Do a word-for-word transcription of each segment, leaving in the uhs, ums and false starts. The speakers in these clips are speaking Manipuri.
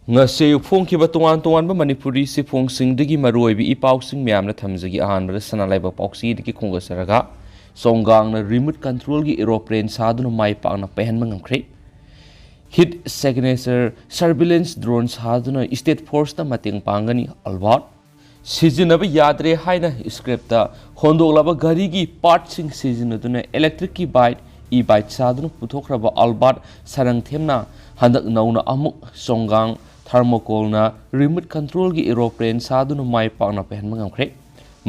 ꯉꯁꯤ ꯑꯌꯨꯛ ꯐꯣꯡꯈꯤꯕ ꯇꯣꯉꯥꯟ ꯇꯣꯉꯥꯟꯕ ꯃꯅꯤꯄꯨꯔꯤ ꯆꯦꯐꯣꯡꯁꯤꯡꯗꯒꯤ ꯃꯔꯨꯑꯣꯏꯕ ꯏ ꯄꯥꯎꯁꯤꯡ ꯃꯌꯥꯝꯅ ꯊꯝꯖꯒꯦ꯫ ꯑꯍꯥꯟꯕꯗ ꯁꯅꯥ ꯂꯩꯕꯥꯛ ꯄꯥꯎꯆꯦꯗꯒꯤ ꯈꯣꯝꯒꯠꯆꯔꯒ, ꯆꯣꯡꯒꯥꯡꯅ remote controlꯒꯤ aeroplane ꯁꯥꯗꯨꯅ ꯃꯥꯏ ꯄꯥꯛꯅ ꯄꯥꯏꯍꯟꯕ ꯉꯝꯈ꯭ꯔꯦ꯫ Heat signature surveillance drone ꯁꯥꯗꯨꯅ state forceꯇ ꯃꯇꯦꯡ ꯄꯥꯡꯒꯅꯤ ꯑꯜꯕꯥꯔꯠ꯫ ꯁꯤꯖꯤꯟꯅꯕ ꯌꯥꯗ꯭ꯔꯦ ꯍꯥꯏꯅ scrapꯇ ꯍꯣꯟꯗꯣꯛꯂꯕ ꯒꯥꯔꯤꯒꯤ partꯁꯤꯡ ꯁꯤꯖꯤꯟꯅꯗꯨꯅ electricꯀꯤ bike, e-bike ꯁꯥꯗꯨꯅ ꯄꯨꯊꯣꯛꯈ꯭ꯔꯕ ꯑꯜꯕꯥꯔꯠ ꯁꯔꯪꯊꯦꯝꯅ ꯍꯟꯗꯛ ꯅꯧꯅ ꯑꯃꯨꯛ ꯆꯣꯡꯒꯥꯡ thermocoolꯅ remote controlꯒꯤ aeroplane ꯁꯥꯗꯨꯅ ꯃꯥꯏ ꯄꯥꯛꯅ ꯄꯥꯏꯍꯟꯕ ꯉꯝꯈ꯭ꯔꯦ꯫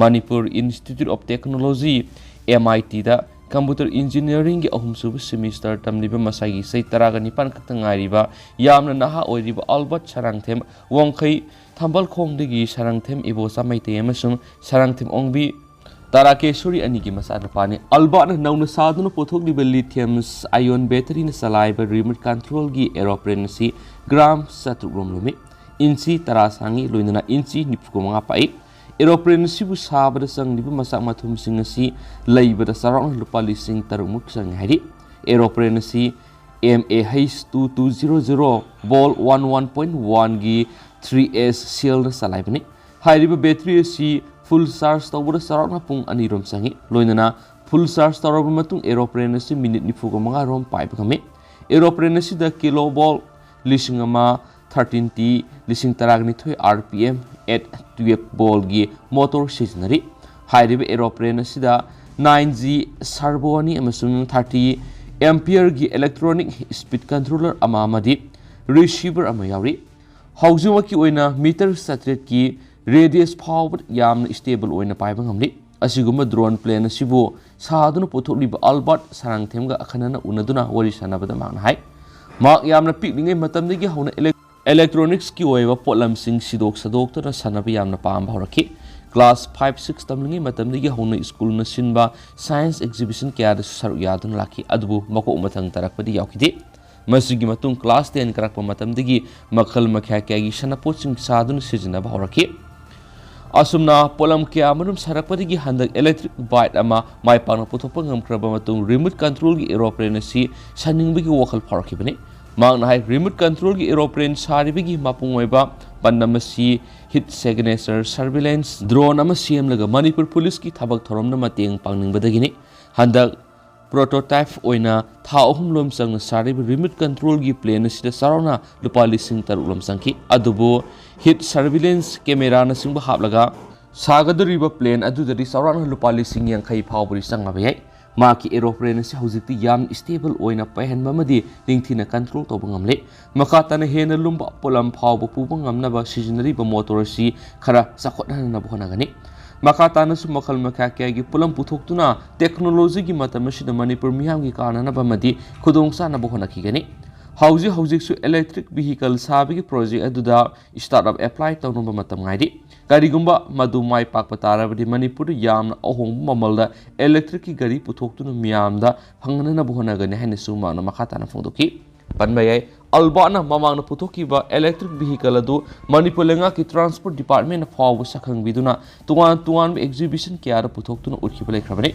Manipur Institute of Technology, MITꯗ computer engineeringꯒꯤ ꯑꯍꯨꯝꯁꯨꯕ semester ꯇꯝꯂꯤꯕ ꯃꯁꯥꯒꯤ ꯆꯍꯤ ꯇꯔꯥꯒ ꯅꯤꯄꯥꯟ ꯈꯛꯇ ꯉꯥꯏꯔꯤꯕ ꯌꯥꯝꯅ ꯅꯍꯥ ꯑꯣꯏꯔꯤꯕ ꯑꯜꯕꯥꯔꯠ ꯁꯔꯪꯊꯦꯝ, ꯋꯥꯡꯈꯩ ꯊꯝꯕꯥꯜꯈꯣꯡꯗꯒꯤ ꯁꯔꯪꯊꯦꯝ ꯏꯕꯣꯆꯥ ꯃꯩꯇꯩ ꯑꯃꯁꯨꯡ ꯁꯔꯪꯊꯦꯝ ꯑꯣꯡꯕꯤ ꯇꯥꯔꯥꯀꯦꯁꯣꯔꯤ ꯑꯅꯤꯒꯤ ꯃꯆꯥꯅꯨꯄꯥꯅꯤ꯫ ꯑꯜꯕꯥꯔꯠꯅ ꯅꯧꯅ ꯁꯥꯗꯨꯅ ꯄꯨꯊꯣꯛꯂꯤꯕ lithium ion batteryꯅ ꯆꯂꯥꯏꯕ remote controlꯒꯤ aeroplane ꯑꯁꯤ gram ꯆꯥꯇ꯭ꯔꯨꯛ ꯔꯣꯝ ꯂꯨꯝꯃꯤ, ꯏꯟꯆꯤ ꯇꯔꯥ ꯁꯥꯡꯉꯤ, ꯂꯣꯏꯅꯅ ꯏꯟꯆꯤ ꯅꯤꯐꯨ ꯃꯉꯥ ꯄꯥꯛꯏ꯫ Aeroplane ꯑꯁꯤꯕꯨ ꯁꯥꯕꯗ ꯆꯪꯂꯤꯕ ꯃꯆꯥꯛ ꯃꯊꯨꯝꯁꯤꯡ ꯑꯁꯤ ꯂꯩꯕꯗ ꯆꯥꯎꯔꯥꯛꯅ ꯂꯨꯄꯥ ꯂꯤꯁꯤꯡ ꯇꯔꯨꯛ ꯃꯨꯛ ꯆꯪꯉꯤ ꯍꯥꯏꯔꯤ꯫ Aeroplane ꯑꯁꯤ M A H two two zero zero Bolt one one point oneꯒꯤ three S cellꯅ ꯆꯂꯥꯏꯕꯅꯤ꯫ ꯍꯥꯏꯔꯤꯕ battery ꯑꯁꯤ full charge ꯇꯧꯕꯗ ꯆꯥꯎꯔꯥꯛꯅ ꯄꯨꯡ ꯑꯅꯤ ꯔꯣꯝ ꯆꯪꯉꯤ꯫ ꯂꯣꯏꯅꯅ full charge ꯇꯧꯔꯕ ꯃꯇꯨꯡ aeroplane ꯑꯁꯤ minute ꯅꯤꯐꯨꯒ ꯃꯉꯥ ꯔꯣꯝ ꯄꯥꯏꯕ ꯉꯝꯃꯤ꯫ Aeroplane ꯑꯁꯤꯗ kilovolt ꯂꯤꯁꯤꯡ ꯑꯃ, thirteen T, ꯂꯤꯁꯤꯡ ꯇꯔꯥꯒ ꯅꯤꯊꯣꯏ R P M at twelve voltꯀꯤ motor ꯁꯤꯖꯤꯟꯅꯔꯤ꯫ ꯍꯥꯏꯔꯤꯕ aeroplane ꯑꯁꯤꯗ nine G servo ꯑꯅꯤ ꯑꯃꯁꯨꯡ thirty ampereꯒꯤ electronic speed controller ꯑꯃ ꯑꯃꯗꯤ receiver ꯑꯃ ꯌꯥꯎꯔꯤ꯫ ꯍꯧꯖꯤꯛꯃꯛꯀꯤ ꯑꯣꯏꯅ meter ꯆꯥꯇ꯭ꯔꯦꯠꯀꯤ radius ꯐꯥꯎꯕ ꯌꯥꯝꯅ stable ꯑꯣꯏꯅ ꯄꯥꯏꯕ ꯉꯝꯂꯤ꯫ ꯑꯁꯤꯒꯨꯝꯕ drone plane ꯑꯁꯤꯕꯨ ꯁꯥꯗꯨꯅ ꯄꯨꯊꯣꯛꯂꯤꯕ ꯑꯜꯕꯥꯔꯠ ꯁꯔꯥꯡꯊꯦꯝꯒ ꯑꯈꯟꯅꯅ ꯎꯅꯗꯨꯅ ꯋꯥꯔꯤ ꯁꯥꯟꯅꯕꯗ ꯃꯍꯥꯛꯅ ꯍꯥꯏ, ꯃꯍꯥꯛ ꯌꯥꯝꯅ ꯄꯤꯛꯂꯤꯉꯩ ꯃꯇꯝꯗꯒꯤ ꯍꯧꯅ elec-, electronicsꯀꯤ ꯑꯣꯏꯕ ꯄꯣꯠꯂꯝꯁꯤꯡ ꯁꯤꯗꯣꯛ ꯁꯗꯣꯛꯇꯨꯅ ꯁꯥꯟꯅꯕ ꯌꯥꯝꯅ ꯄꯥꯝꯕ ꯍꯧꯔꯛꯈꯤ꯫ Class five, six ꯇꯝꯂꯤꯉꯩ ꯃꯇꯝꯗꯒꯤ ꯍꯧꯅ schoolꯅ ꯁꯤꯟꯕ science exhibition ꯀꯌꯥꯗꯁꯨ ꯁꯔꯨꯛ ꯌꯥꯗꯨꯅ ꯂꯥꯛꯈꯤ, ꯑꯗꯨꯕꯨ ꯃꯀꯣꯛ ꯃꯊꯪ ꯇꯥꯔꯛꯄꯗꯤ ꯌꯥꯎꯈꯤꯗꯦ꯫ ꯃꯁꯤꯒꯤ ꯃꯇꯨꯡ class ten ꯀꯥꯔꯛꯄ ꯃꯇꯝꯗꯒꯤ ꯃꯈꯜ ꯃꯈꯥ ꯀꯌꯥꯒꯤ ꯁꯥꯟꯅꯄꯣꯠꯁꯤꯡ ꯁꯥꯗꯨꯅ ꯁꯤꯖꯤꯟꯅꯕ ꯍꯧꯔꯛꯈꯤ꯫ ꯑꯁꯨꯝꯅ ꯄꯣꯠꯂꯝ ꯀꯌꯥ ꯑꯃꯔꯣꯝ ꯁꯥꯔꯛꯄꯗꯒꯤ ꯍꯟꯗꯛ electric bike ꯑꯃ ꯃꯥꯏ ꯄꯥꯛꯅ ꯄꯨꯊꯣꯛꯄ ꯉꯝꯈ꯭ꯔꯕ ꯃꯇꯨꯡ remote controlꯒꯤ aeroplane ꯑꯁꯤ ꯁꯥꯅꯤꯡꯕꯒꯤ ꯋꯥꯈꯜ ꯐꯥꯎꯔꯛꯈꯤꯕꯅꯤ꯫ ꯃꯍꯥꯛꯅ ꯍꯥꯏ, ꯔꯤꯃꯣꯠ ꯀꯟꯇ꯭ꯔꯣꯜꯒꯤ ꯑꯦꯔꯣꯄ꯭ꯂꯦꯟ ꯁꯥꯔꯤꯕꯒꯤ ꯃꯄꯨꯡ ꯑꯣꯏꯕ ꯄꯥꯟꯗꯝ ꯑꯁꯤ ꯍꯤꯠ ꯁꯤꯒꯅꯦꯆꯔ ꯁꯔꯚꯤꯂꯦꯟꯁ ꯗ꯭ꯔꯣꯟ ꯑꯃ ꯁꯦꯝꯂꯒ ꯃꯅꯤꯄꯨꯔ ꯄꯨꯂꯤꯁꯀꯤ ꯊꯕꯛ ꯊꯧꯔꯝꯗ ꯃꯇꯦꯡ ꯄꯥꯡꯅꯤꯡꯕꯗꯒꯤꯅꯤ꯫ ꯍꯟꯗꯛ ꯄ꯭ꯔꯣꯇꯣꯇꯥꯏꯞ ꯑꯣꯏꯅ ꯊꯥ ꯑꯍꯨꯝ ꯂꯣꯝ ꯆꯪꯅ ꯁꯥꯔꯤꯕ ꯔꯤꯃꯣꯠ ꯀꯟꯇ꯭ꯔꯣꯜꯒꯤ ꯄ꯭ꯂꯦꯟ ꯑꯁꯤꯗ ꯆꯥꯎꯔꯥꯛꯅ ꯂꯨꯄꯥ ꯂꯤꯁꯤꯡ ꯇꯔꯨꯛ ꯂꯣꯝ ꯆꯪꯈꯤ꯫ ꯑꯗꯨꯕꯨ ꯍꯤꯠ ꯁꯔꯚꯤꯂꯦꯟꯁ ꯀꯦꯃꯦꯔꯥꯅꯆꯤꯡꯕ ꯍꯥꯞꯂꯒ ꯁꯥꯒꯗꯧꯔꯤꯕ ꯄ꯭ꯂꯦꯟ ꯑꯗꯨꯗꯗꯤ ꯆꯥꯎꯔꯥꯛꯅ ꯂꯨꯄꯥ ꯂꯤꯁꯤꯡ ꯌꯥꯡꯈꯩ ꯐꯥꯎꯕꯗꯤ ꯆꯪꯂꯕ ꯌꯥꯏ꯫ ꯃꯍꯥꯛꯀꯤ ꯑꯦꯔꯣꯄ꯭ꯂꯦꯟ ꯑꯁꯤ ꯍꯧꯖꯤꯛꯇꯤ ꯌꯥꯝ ꯁ꯭ꯇꯦꯕꯜ ꯑꯣꯏꯅ ꯄꯥꯏꯍꯟꯕ ꯑꯃꯗꯤ ꯅꯤꯡꯊꯤꯅ ꯀꯟꯇ꯭ꯔꯣꯜ ꯇꯧꯕ ꯉꯝꯂꯦ꯫ ꯃꯈꯥ ꯇꯥꯅ ꯍꯦꯟꯅ ꯂꯨꯝꯕ ꯄꯣꯠꯂꯝ ꯐꯥꯎꯕ ꯄꯨꯕ ꯉꯝꯅꯕ ꯁꯤꯖꯤꯟꯅꯔꯤꯕ ꯃꯣꯇꯣꯔ ꯑꯁꯤ ꯈꯔ ꯆꯥꯎꯈꯠꯍꯟꯅꯕ ꯍꯣꯠꯅꯒꯅꯤ꯫ ꯃꯈꯥ ꯇꯥꯅꯁꯨ ꯃꯈꯜ ꯃꯈꯥ ꯀꯌꯥꯒꯤ ꯄꯣꯠꯂꯝ ꯄꯨꯊꯣꯛꯇꯨꯅ ꯇꯦꯛꯅꯣꯂꯣꯖꯤꯒꯤ ꯃꯇꯝ ꯑꯁꯤꯗ ꯃꯅꯤꯄꯨꯔ ꯃꯤꯌꯥꯝꯒꯤ ꯀꯥꯟꯅꯅꯕ ꯑꯃꯗꯤ ꯈꯨꯗꯣꯡꯆꯥꯅꯕ ꯍꯣꯠꯅꯈꯤꯒꯅꯤ꯫ ꯍꯧꯖꯤꯛ ꯍꯧꯖꯤꯛꯁꯨ ꯏꯂꯦꯛꯇ꯭ꯔꯤꯛ ꯚꯤꯍꯤꯀꯜ ꯁꯥꯕꯒꯤ ꯄ꯭ꯔꯣꯖꯦꯛ ꯑꯗꯨꯗ ꯁ꯭ꯇꯥꯔꯠ ꯑꯞ ꯑꯦꯄ꯭ꯂꯥꯏ ꯇꯧꯅꯕ ꯃꯇꯝ ꯉꯥꯏꯔꯤ꯫ ꯀꯔꯤꯒꯨꯝꯕ ꯃꯗꯨ ꯃꯥꯏ ꯄꯥꯛꯄ ꯇꯥꯔꯕꯗꯤ ꯃꯅꯤꯄꯨꯔꯗ ꯌꯥꯝꯅ ꯑꯍꯣꯡꯕ ꯃꯃꯜꯗ ꯏꯂꯦꯛꯇ꯭ꯔꯤꯛꯀꯤ ꯒꯥꯔꯤ ꯄꯨꯊꯣꯛꯇꯨꯅ ꯃꯤꯌꯥꯝꯗ ꯐꯪꯍꯟꯅꯕ ꯍꯣꯠꯅꯒꯅꯤ ꯍꯥꯏꯅꯁꯨ ꯃꯍꯥꯛꯅ ꯃꯈꯥ ꯇꯥꯅ ꯐꯣꯡꯗꯣꯛꯈꯤ꯫ ꯄꯟꯕ ꯌꯥꯏ, ꯑꯜꯕꯥꯔꯠꯅ ꯃꯃꯥꯡꯗ ꯄꯨꯊꯣꯛꯈꯤꯕ ꯏꯂꯦꯛꯇ꯭ꯔꯤꯛ ꯚꯤꯍꯤꯀꯜ ꯑꯗꯨ ꯃꯅꯤꯄꯨꯔ ꯂꯩꯉꯥꯛꯀꯤ ꯇ꯭ꯔꯥꯟꯁꯄꯣꯔꯠ ꯗꯤꯄꯥꯔꯠꯃꯦꯟꯅ ꯐꯥꯎꯕ ꯁꯛꯈꯪꯕꯤꯗꯨꯅ ꯇꯣꯉꯥꯟ ꯇꯣꯉꯥꯟꯕ ꯑꯦꯛꯖꯤꯕꯤꯁꯟ ꯀꯌꯥꯗ ꯄꯨꯊꯣꯛꯇꯨꯅ ꯎꯠꯈꯤꯕ ꯂꯩꯈ꯭ꯔꯕꯅꯤ꯫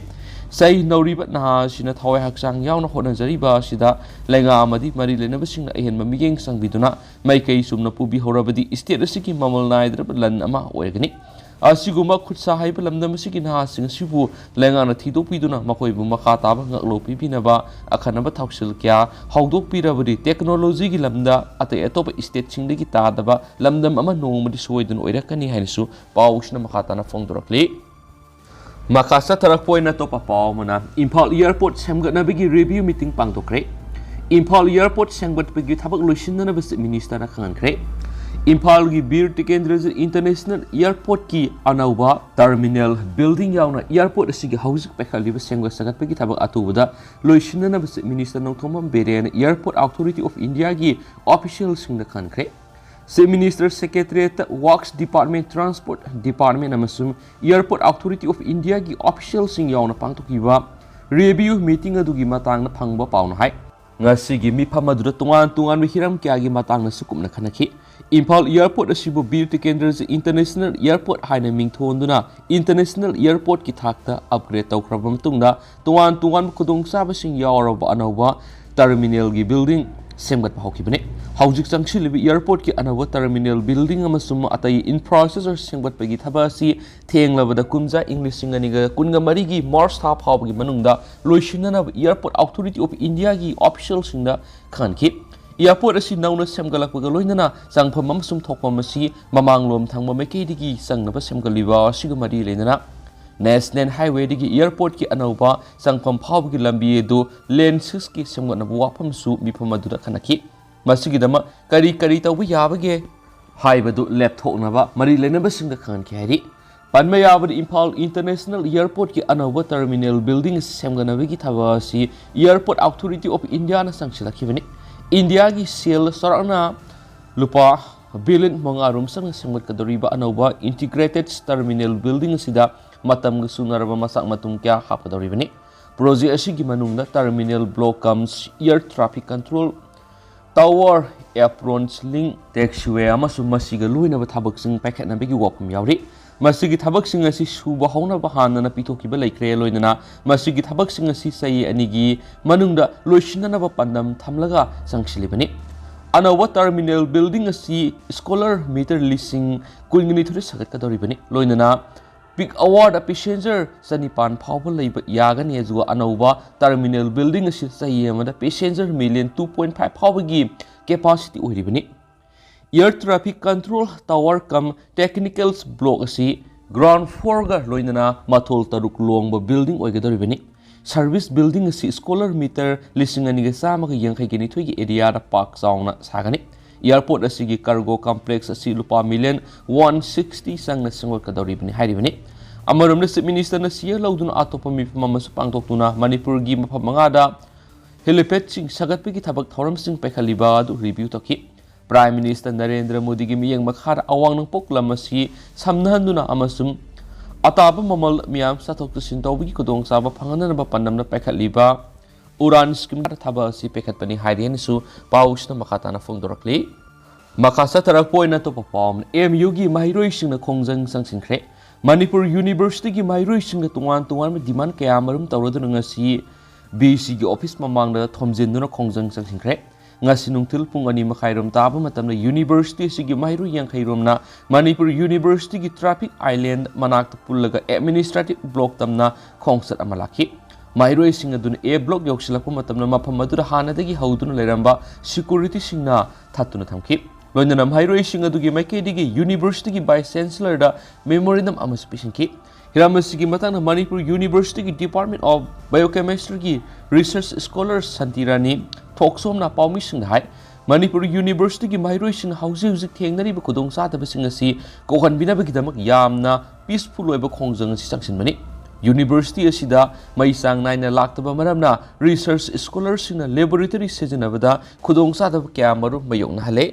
ꯆꯍꯤ ꯅꯧꯔꯤꯕ ꯅꯍꯥ ꯑꯁꯤꯅ ꯊꯋꯥꯏ ꯍꯛꯆꯥꯡ ꯌꯥꯎꯅ ꯍꯣꯠꯅꯖꯔꯤꯕ ꯑꯁꯤꯗ ꯂꯩꯉꯥꯛ ꯑꯃꯗꯤ ꯃꯔꯤ ꯂꯩꯅꯕꯁꯤꯡꯅ ꯑꯍꯦꯟꯕ ꯃꯤꯠꯌꯦꯡ ꯆꯪꯕꯤꯗꯨꯅ ꯃꯥꯏꯀꯩ ꯆꯨꯝꯅ ꯄꯨꯕꯤꯍꯧꯔꯕꯗꯤ ꯁ꯭ꯇꯦꯠ ꯑꯁꯤꯒꯤ ꯃꯃꯜ ꯅꯥꯏꯗ꯭ꯔꯕ ꯂꯟ ꯑꯃ ꯑꯣꯏꯔꯒꯅꯤ꯫ ꯑꯁꯤꯒꯨꯝꯕ ꯈꯨꯠꯁꯥ ꯍꯩꯕ ꯂꯝꯗꯝ ꯑꯁꯤꯒꯤ ꯅꯍꯥꯁꯤꯡ ꯑꯁꯤꯕꯨ ꯂꯩꯉꯥꯛꯅ ꯊꯤꯗꯣꯛꯄꯤꯗꯨꯅ ꯃꯈꯣꯏꯕꯨ ꯃꯈꯥ ꯇꯥꯕ ꯉꯥꯛꯂꯧ ꯄꯤꯕꯤꯅꯕ ꯑꯈꯟꯅꯕ ꯊꯧꯁꯤꯜ ꯀꯌꯥ ꯍꯧꯗꯣꯛꯄꯤꯔꯕꯗꯤ ꯇꯦꯛꯅꯣꯂꯣꯖꯤꯒꯤ ꯂꯝꯗ ꯑꯇꯩ ꯑꯇꯣꯞꯄ ꯁ꯭ꯇꯦꯠꯁꯤꯡꯗꯒꯤ ꯇꯥꯗꯕ ꯂꯝꯗꯝ ꯑꯃ ꯅꯣꯡꯃꯗꯤ ꯁꯣꯏꯗꯅ ꯑꯣꯏꯔꯛꯀꯅꯤ ꯍꯥꯏꯅꯁꯨ ꯄꯥꯎꯁꯤꯅ ꯃꯈꯥ ꯇꯥꯅ ꯐꯣꯡꯗꯣꯔꯛꯂꯤ꯫ ꯃꯈꯥ ꯆꯠꯊꯔꯛꯄ ꯑꯣꯏꯅ ꯑꯇꯣꯞꯄ ꯄꯥꯎ ꯑꯃꯅ, ꯏꯝꯐꯥꯜ ꯑꯦꯌꯔꯄꯣꯔꯠ ꯁꯦꯝꯒꯠꯅꯕꯒꯤ ꯔꯤꯚꯤꯌꯨ ꯃꯤꯇꯤꯡ ꯄꯥꯡꯊꯣꯛꯈ꯭ꯔꯦ꯫ ꯏꯝꯐꯥꯜ ꯑꯦꯌꯔꯄꯣꯔꯠ ꯁꯦꯝꯒꯠꯄꯒꯤ ꯊꯕꯛ ꯂꯣꯏꯁꯤꯟꯅꯅꯕ ꯆꯤꯐ ꯃꯤꯅꯤꯁꯇꯔꯅ ꯈꯪꯍꯟꯈ꯭ꯔꯦ꯫ ꯏꯝꯐꯥꯜꯒꯤ ꯕꯤꯔ ꯇꯤꯀꯦꯟꯗ꯭ꯔꯖꯤꯠ ꯏꯟꯇꯔꯅꯦꯁꯅꯦꯜ ꯑꯦꯌꯔꯄꯣꯔꯠꯀꯤ ꯑꯅꯧꯕ ꯇꯔꯃꯤꯅꯦꯜ ꯕꯤꯜꯗꯤꯡ ꯌꯥꯎꯅ ꯑꯦꯌꯔꯄꯣꯔꯠ ꯑꯁꯤꯒꯤ ꯍꯧꯖꯤꯛ ꯄꯥꯏꯈꯠꯂꯤꯕ ꯁꯦꯝꯒꯠ ꯁꯥꯒꯠꯄꯒꯤ ꯊꯕꯛ ꯑꯊꯨꯕꯗ ꯂꯣꯏꯁꯤꯟꯅꯅꯕ ꯆꯤꯐ ꯃꯤꯅꯤꯁꯇꯔ ꯅꯣꯡꯊꯣꯝꯕꯝ ꯕꯤꯔꯦꯟꯅ ꯑꯦꯌꯔꯄꯣꯔꯠ ꯑꯣꯊꯣꯔꯤꯇꯤ ꯑꯣꯐ ꯏꯟꯗꯤꯌꯥꯒꯤ ꯑꯣꯐꯤꯁꯤꯌꯦꯜꯁꯤꯡꯗ ꯈꯪꯍꯟꯈ꯭ꯔꯦ꯫ ꯆꯤꯐ ꯃꯤꯅꯤꯁꯇꯔ ꯁꯦꯀ꯭ꯔꯦꯇꯔꯤꯌꯦꯠꯇ ꯋꯥꯔꯛꯁ ꯗꯤꯄꯥꯔꯠꯃꯦꯟ, ꯇ꯭ꯔꯥꯟꯁꯄꯣꯔꯠ ꯗꯤꯄꯥꯔꯠꯃꯦꯟ ꯑꯃꯁꯨꯡ ꯑꯦꯌꯔꯄꯣꯔꯠ ꯑꯣꯊꯣꯔꯤꯇꯤ ꯑꯣꯐ ꯏꯟꯗꯤꯌꯥꯒꯤ ꯑꯣꯐꯤꯁꯤꯌꯦꯜꯁꯤꯡ ꯌꯥꯎꯅ ꯄꯥꯡꯊꯣꯛꯈꯤꯕ ꯔꯤꯚꯤꯌꯨ ꯃꯤꯇꯤꯡ ꯑꯗꯨꯒꯤ ꯃꯇꯥꯡꯗ ꯐꯪꯕ ꯄꯥꯎꯅ ꯍꯥꯏ꯫ ꯉꯁꯤꯒꯤ ꯃꯤꯐꯝ ꯑꯗꯨꯗ ꯇꯣꯉꯥꯟ ꯇꯣꯉꯥꯟꯕ ꯍꯤꯔꯝ ꯀꯌꯥꯒꯤ ꯃꯇꯥꯡꯗꯁꯨ ꯀꯨꯞꯅ ꯈꯟꯅꯈꯤ꯫ ꯏꯝꯐꯥꯜ ꯑꯦꯌꯔꯄꯣꯔꯠ ꯑꯁꯤꯕꯨ ꯕꯤꯔ ꯇꯤꯀꯦꯟꯗ꯭ꯔꯖꯤꯠ ꯏꯟꯇꯔꯅꯦꯁꯅꯦꯜ ꯑꯦꯌꯔꯄꯣꯔꯠ ꯍꯥꯏꯅ ꯃꯤꯡꯊꯣꯟꯗꯨꯅ ꯏꯟꯇꯔꯅꯦꯁꯅꯦꯜ ꯑꯦꯌꯔꯄꯣꯔꯠꯀꯤ ꯊꯥꯛꯇ ꯑꯞꯒ꯭ꯔꯦꯗ ꯇꯧꯈ꯭ꯔꯕ ꯃꯇꯨꯡꯗ ꯇꯣꯉꯥꯟ ꯇꯣꯉꯥꯟꯕ ꯈꯨꯗꯣꯡꯆꯥꯕꯁꯤꯡ ꯌꯥꯎꯔꯕ ꯑꯅꯧꯕ ꯇꯔꯃꯤꯅꯦꯜꯒꯤ ꯕꯤꯜꯗꯤꯡ, ꯁꯦꯝꯒꯠꯄ ꯍꯧꯈꯤꯕꯅꯤ꯫ ꯍꯧꯖꯤꯛ ꯆꯪꯁꯤꯜꯂꯤꯕ airport ꯀꯤ ꯑꯅꯧꯕ terminal building ꯑꯃꯁꯨꯡ ꯑꯇꯩ infrastructure ꯁꯦꯝꯒꯠꯄꯒꯤ ꯊꯕꯛ ꯑꯁꯤ ꯊꯦꯡꯂꯕꯗ ꯀꯨꯝꯖꯥ ꯏꯪ ꯂꯤꯁꯤꯡ ꯑꯅꯤꯒ ꯀꯨꯟꯒ ꯃꯔꯤꯒꯤ March ꯊꯥ ꯐꯥꯎꯕꯒꯤ ꯃꯅꯨꯡꯗ ꯂꯣꯏꯁꯤꯟꯅꯅꯕ Airport Authority of India ꯒꯤ official ꯁꯤꯡꯗ ꯈꯪꯍꯟꯈꯤ꯫ Airport ꯑꯁꯤ ꯅꯧꯅ ꯁꯦꯝꯒꯠꯂꯛꯄꯒ ꯂꯣꯏꯅꯅ ꯆꯪꯐꯝ ꯑꯃꯁꯨꯡ ꯊꯣꯛꯐꯝ ꯑꯁꯤ ꯃꯃꯥꯡꯂꯣꯝ ꯊꯪꯕ ꯃꯥꯏꯀꯩꯗꯒꯤ ꯆꯪꯅꯕ ꯁꯦꯝꯒꯠꯂꯤꯕ ꯑꯁꯤꯒ ꯃꯔꯤ ꯂꯩꯅꯅ National Highway ꯗꯒꯤ airport ꯀꯤ ꯑꯅꯧꯕ ꯆꯪꯐꯝ ꯐꯥꯎꯕꯒꯤ ꯂꯝꯕꯤ ꯑꯗꯨ lane six ꯀꯤ ꯁꯦꯝꯒꯠꯅꯕ ꯋꯥꯐꯝꯁꯨ ꯃꯤꯐꯝ ꯑꯗꯨꯗ ꯈꯟꯅꯈꯤ꯫ ꯃꯁꯤꯒꯤꯗꯃꯛ ꯀꯔꯤ ꯀꯔꯤ ꯇꯧꯕ ꯌꯥꯕꯒꯦ ꯍꯥꯏꯕꯗꯨ ꯂꯦꯞꯊꯣꯛꯅꯕ ꯃꯔꯤ ꯂꯩꯅꯕꯁꯤꯡꯗ ꯈꯪꯍꯟꯈꯤ ꯍꯥꯏꯔꯤ꯫ ꯄꯟꯕ ꯌꯥꯕꯗꯤ, Imphal International Airport ꯀꯤ ꯑꯅꯧꯕ terminal building ꯁꯦꯝꯒꯠꯅꯕꯒꯤ ꯊꯕꯛ ꯑꯁꯤ Airport Authority of India ꯅ ꯆꯪꯁꯤꯜꯂꯛꯈꯤꯕꯅꯤ꯫ ꯏꯟꯗꯤꯌꯥꯒꯤ ꯁꯦꯜ ꯆꯥꯎꯔꯥꯛꯅ ꯂꯨꯄꯥ billion ꯃꯉꯥ ꯔꯣꯝ ꯆꯪꯅ ꯁꯦꯝꯒꯠꯀꯗꯧꯔꯤꯕ ꯑꯅꯧꯕ integrated terminal building ꯑꯁꯤꯗ ꯃꯇꯝꯒ ꯆꯨꯅꯔꯕ ꯃꯆꯥꯛ ꯃꯊꯨꯝ ꯀꯌꯥ ꯍꯥꯞꯀꯗꯧꯔꯤꯕꯅꯤ꯫ Project ꯑꯁꯤꯒꯤ ꯃꯅꯨꯡꯗ terminal block cum air traffic control tower, apron, link, taxiway ꯑꯃꯁꯨꯡ ꯃꯁꯤꯒ ꯂꯣꯏꯅꯕ ꯊꯕꯛꯁꯤꯡ ꯄꯥꯏꯈꯠꯅꯕꯒꯤ ꯋꯥꯐꯝ ꯌꯥꯎꯔꯤ꯫ ꯃꯁꯤꯒꯤ ꯊꯕꯛꯁꯤꯡ ꯑꯁꯤ ꯁꯨꯕ ꯍꯧꯅꯕ ꯍꯥꯟꯅꯅ ꯄꯤꯊꯣꯛꯈꯤꯕ ꯂꯩꯈ꯭ꯔꯦ, ꯂꯣꯏꯅꯅ ꯃꯁꯤꯒꯤ ꯊꯕꯛꯁꯤꯡ ꯑꯁꯤ ꯆꯍꯤ ꯑꯅꯤꯒꯤ ꯃꯅꯨꯡꯗ ꯂꯣꯏꯁꯤꯟꯅꯅꯕ ꯄꯥꯟꯗꯝ ꯊꯝꯂꯒ ꯆꯪꯁꯤꯜꯂꯤꯕꯅꯤ꯫ ꯑꯅꯧꯕ terminal building ꯑꯁꯤ square meter ꯂꯤꯁꯤꯡ ꯀꯨꯟꯒ ꯅꯤꯊꯣꯏ ꯁꯥꯒꯠꯀꯗꯧꯔꯤꯕꯅꯤ, ꯂꯣꯏꯅꯅ peak hour ꯗ passenger ꯆꯅꯤꯄꯥꯟ ꯐꯥꯎꯕ ꯂꯩꯕ ꯌꯥꯒꯅꯤ, ꯑꯗꯨꯒ ꯑꯅꯧꯕ terminal building ꯑꯁꯤ ꯆꯍꯤ ꯑꯃꯗ passenger million two point five ꯐꯥꯎꯕꯒꯤ capacity ꯑꯣꯏꯔꯤꯕꯅꯤ꯫ Air traffic control tower cum technical block ꯑꯁꯤ ground floor ꯒ ꯂꯣꯏꯅꯅ ꯃꯊꯣꯜ ꯇꯔꯨꯛ ꯂꯣꯡꯕ building ꯑꯣꯏꯒꯗꯧꯔꯤꯕꯅꯤ꯫ Service building ꯑꯁꯤ square meter ꯂꯤꯁꯤꯡ ꯑꯅꯤꯒ ꯆꯥꯝꯃꯒ ꯌꯥꯡꯈꯩꯒ ꯅꯤꯊꯣꯏꯒꯤ area ꯗ ꯄꯥꯛ ꯆꯥꯎꯅ ꯁꯥꯒꯅꯤ꯫ Airport ꯑꯁꯤꯒꯤ cargo complex ꯑꯁꯤ ꯂꯨꯄꯥ million one sixty ꯆꯪꯅ ꯁꯦꯝꯒꯠꯀꯗꯧꯔꯤꯕꯅꯤ ꯍꯥꯏꯔꯤꯕꯅꯤ꯫ ꯑꯃꯔꯣꯝꯗ Chief Minister ꯅ ꯁꯤꯌꯔ ꯂꯧꯗꯨꯅ ꯑꯇꯣꯞꯄ ꯃꯤꯐꯝ ꯑꯃꯁꯨ ꯄꯥꯡꯊꯣꯛꯇꯨꯅ ꯃꯅꯤꯄꯨꯔꯒꯤ ꯃꯐꯝ ꯃꯉꯥꯗ helipad ꯁꯤꯡ ꯁꯥꯒꯠꯄꯒꯤ ꯊꯕꯛ ꯊꯧꯔꯝꯁꯤꯡ ꯄꯥꯏꯈꯠꯂꯤꯕ ꯑꯗꯨ review ꯇꯧꯈꯤ꯫ Prime Minister ꯅꯔꯦꯟꯗ꯭ꯔ ꯃꯣꯗꯤꯒꯤ ꯃꯤꯠꯌꯦꯡ ꯃꯈꯥꯗ ꯑꯋꯥꯡ ꯅꯣꯡꯄꯣꯛ ꯂꯝ ꯑꯁꯤ ꯁꯝꯅꯍꯟꯗꯨꯅ ꯑꯃꯁꯨꯡ ꯑꯇꯥꯕ ꯃꯃꯜ ꯃꯤꯌꯥꯝ ꯆꯠꯊꯣꯛ ꯆꯠꯁꯤꯟ ꯇꯧꯕꯒꯤ ꯈꯨꯗꯣꯡꯆꯥꯕ ꯐꯪꯍꯟꯅꯅꯕ ꯄꯥꯟꯗꯝꯅ ꯄꯥꯏꯈꯠꯂꯤꯕ ꯎꯔꯥꯟ scheme ꯊꯕꯛ ꯑꯁꯤ ꯄꯥꯏꯈꯠꯄꯅꯤ ꯍꯥꯏꯔꯤ ꯍꯥꯏꯅꯁꯨ ꯄꯥꯎꯁꯤꯅ ꯃꯈꯥ ꯇꯥꯅ ꯐꯣꯡꯗꯣꯔꯛꯂꯤ꯫ ꯃꯈꯥ ꯆꯠꯊꯔꯛꯄ ꯑꯣꯏꯅ ꯑꯇꯣꯞꯄ ꯄꯥꯎ ꯑꯃꯅ, M U ꯒꯤ ꯃꯍꯩꯔꯣꯏꯁꯤꯡꯅ ꯈꯣꯡꯖꯪ ꯆꯪꯁꯤꯟꯈ꯭ꯔꯦ꯫ ꯃꯅꯤꯄꯨꯔ University ꯒꯤ ꯃꯍꯩꯔꯣꯏꯁꯤꯡꯅ ꯇꯣꯉꯥꯟ ꯇꯣꯉꯥꯟꯕ demand ꯀꯌꯥ ꯑꯃꯔꯣꯝ ꯇꯧꯔꯗꯨꯅ ꯉꯁꯤ V C ꯒꯤ office ꯃꯃꯥꯡꯗ ꯊꯣꯝꯖꯤꯟꯗꯨꯅ ꯈꯣꯡꯖꯪ ꯆꯪꯁꯤꯟꯈ꯭ꯔꯦ꯫ ꯉꯁꯤ ꯅꯨꯡꯊꯤꯜ ꯄꯨꯡ ꯑꯅꯤ ꯃꯈꯥꯏꯔꯣꯝ ꯇꯥꯕ ꯃꯇꯝꯗ ꯌꯨꯅꯤꯚꯔꯁꯤꯇꯤ ꯑꯁꯤꯒꯤ ꯃꯍꯩꯔꯣꯏ ꯌꯥꯡꯈꯩ ꯔꯣꯝꯅ ꯃꯅꯤꯄꯨꯔ ꯌꯨꯅꯤꯚꯔꯁꯤꯇꯤꯒꯤ ꯇ꯭ꯔꯥꯐꯤꯛ ꯑꯥꯏꯂꯦꯟ ꯃꯅꯥꯛꯇ ꯄꯨꯜꯂꯒ ꯑꯦꯗꯃꯤꯅꯤꯁꯇ꯭ꯔꯦꯇꯤꯚ ꯕ꯭ꯂꯣꯛ ꯇꯝꯅ ꯈꯣꯡꯆꯠ ꯑꯃ ꯂꯥꯛꯈꯤ꯫ ꯃꯍꯩꯔꯣꯏꯁꯤꯡ ꯑꯗꯨꯅ ꯑꯦ ꯕ꯭ꯂꯣꯛ ꯌꯧꯁꯤꯜꯂꯛꯄ ꯃꯇꯝꯗ ꯃꯐꯝ ꯑꯗꯨꯗ ꯍꯥꯟꯅꯗꯒꯤ ꯍꯧꯗꯨꯅ ꯂꯩꯔꯝꯕ ꯁꯤꯀ꯭ꯌꯨꯔꯤꯇꯤꯁꯤꯡꯅ ꯊꯠꯇꯨꯅ ꯊꯝꯈꯤ꯫ ꯂꯣꯏꯅꯅ ꯃꯍꯩꯔꯣꯏꯁꯤꯡ ꯑꯗꯨꯒꯤ ꯃꯥꯏꯀꯩꯗꯒꯤ ꯌꯨꯅꯤꯚꯔꯁꯤꯇꯤꯒꯤ ꯚꯥꯏꯁ ꯆꯦꯟꯁꯦꯂꯔꯗ ꯃꯦꯃꯣꯔꯦꯟꯗꯝ ꯑꯃꯁꯨ ꯄꯤꯁꯤꯟꯈꯤ꯫ ꯍꯤꯔꯝ ꯑꯁꯤꯒꯤ ꯃꯇꯥꯡꯗ ꯃꯅꯤꯄꯨꯔ ꯌꯨꯅꯤꯚꯔꯁꯤꯇꯤꯒꯤ ꯗꯤꯄꯥꯔꯠꯃꯦꯟ ꯑꯣꯐ ꯕꯥꯏꯑꯣꯀꯦꯃꯤꯁꯇ꯭ꯔꯤꯒꯤ ꯔꯤꯁꯔꯆ ꯁ꯭ꯀꯣꯂꯔ ꯁꯥꯟꯇꯤꯔꯥꯅꯤ ꯊꯣꯛꯁꯣꯝꯅ ꯄꯥꯎꯃꯤꯁꯤꯡꯗ ꯍꯥꯏ, ꯃꯅꯤꯄꯨꯔ ꯌꯨꯅꯤꯚꯔꯁꯤꯇꯤꯒꯤ ꯃꯍꯩꯔꯣꯏꯁꯤꯡꯅ ꯍꯧꯖꯤꯛ ꯍꯧꯖꯤꯛ ꯊꯦꯡꯅꯔꯤꯕ ꯈꯨꯗꯣꯡꯆꯥꯗꯕꯁꯤꯡ ꯑꯁꯤ ꯀꯣꯛꯍꯟꯕꯤꯅꯕꯒꯤꯗꯃꯛ ꯌꯥꯝꯅ ꯄꯤꯁꯐꯨꯜ ꯑꯣꯏꯕ ꯈꯣꯡꯖꯪ ꯑꯁꯤ ꯆꯪꯁꯤꯟꯕꯅꯤ꯫ ꯌꯨꯅꯤꯚꯔꯁꯤꯇꯤ ꯑꯁꯤꯗ ꯃꯩ ꯆꯥꯡ ꯅꯥꯏꯅ ꯂꯥꯛꯇꯕ ꯃꯔꯝꯅ ꯔꯤꯁꯔꯆ ꯁ꯭ꯀꯣꯂꯔꯁꯤꯡꯅ ꯂꯦꯕꯣꯔꯦꯇꯔꯤ ꯁꯤꯖꯤꯟꯅꯕꯗ ꯈꯨꯗꯣꯡꯆꯥꯗꯕ ꯀꯌꯥ ꯃꯔꯨꯝ ꯃꯥꯌꯣꯛꯅꯍꯜꯂꯦ꯫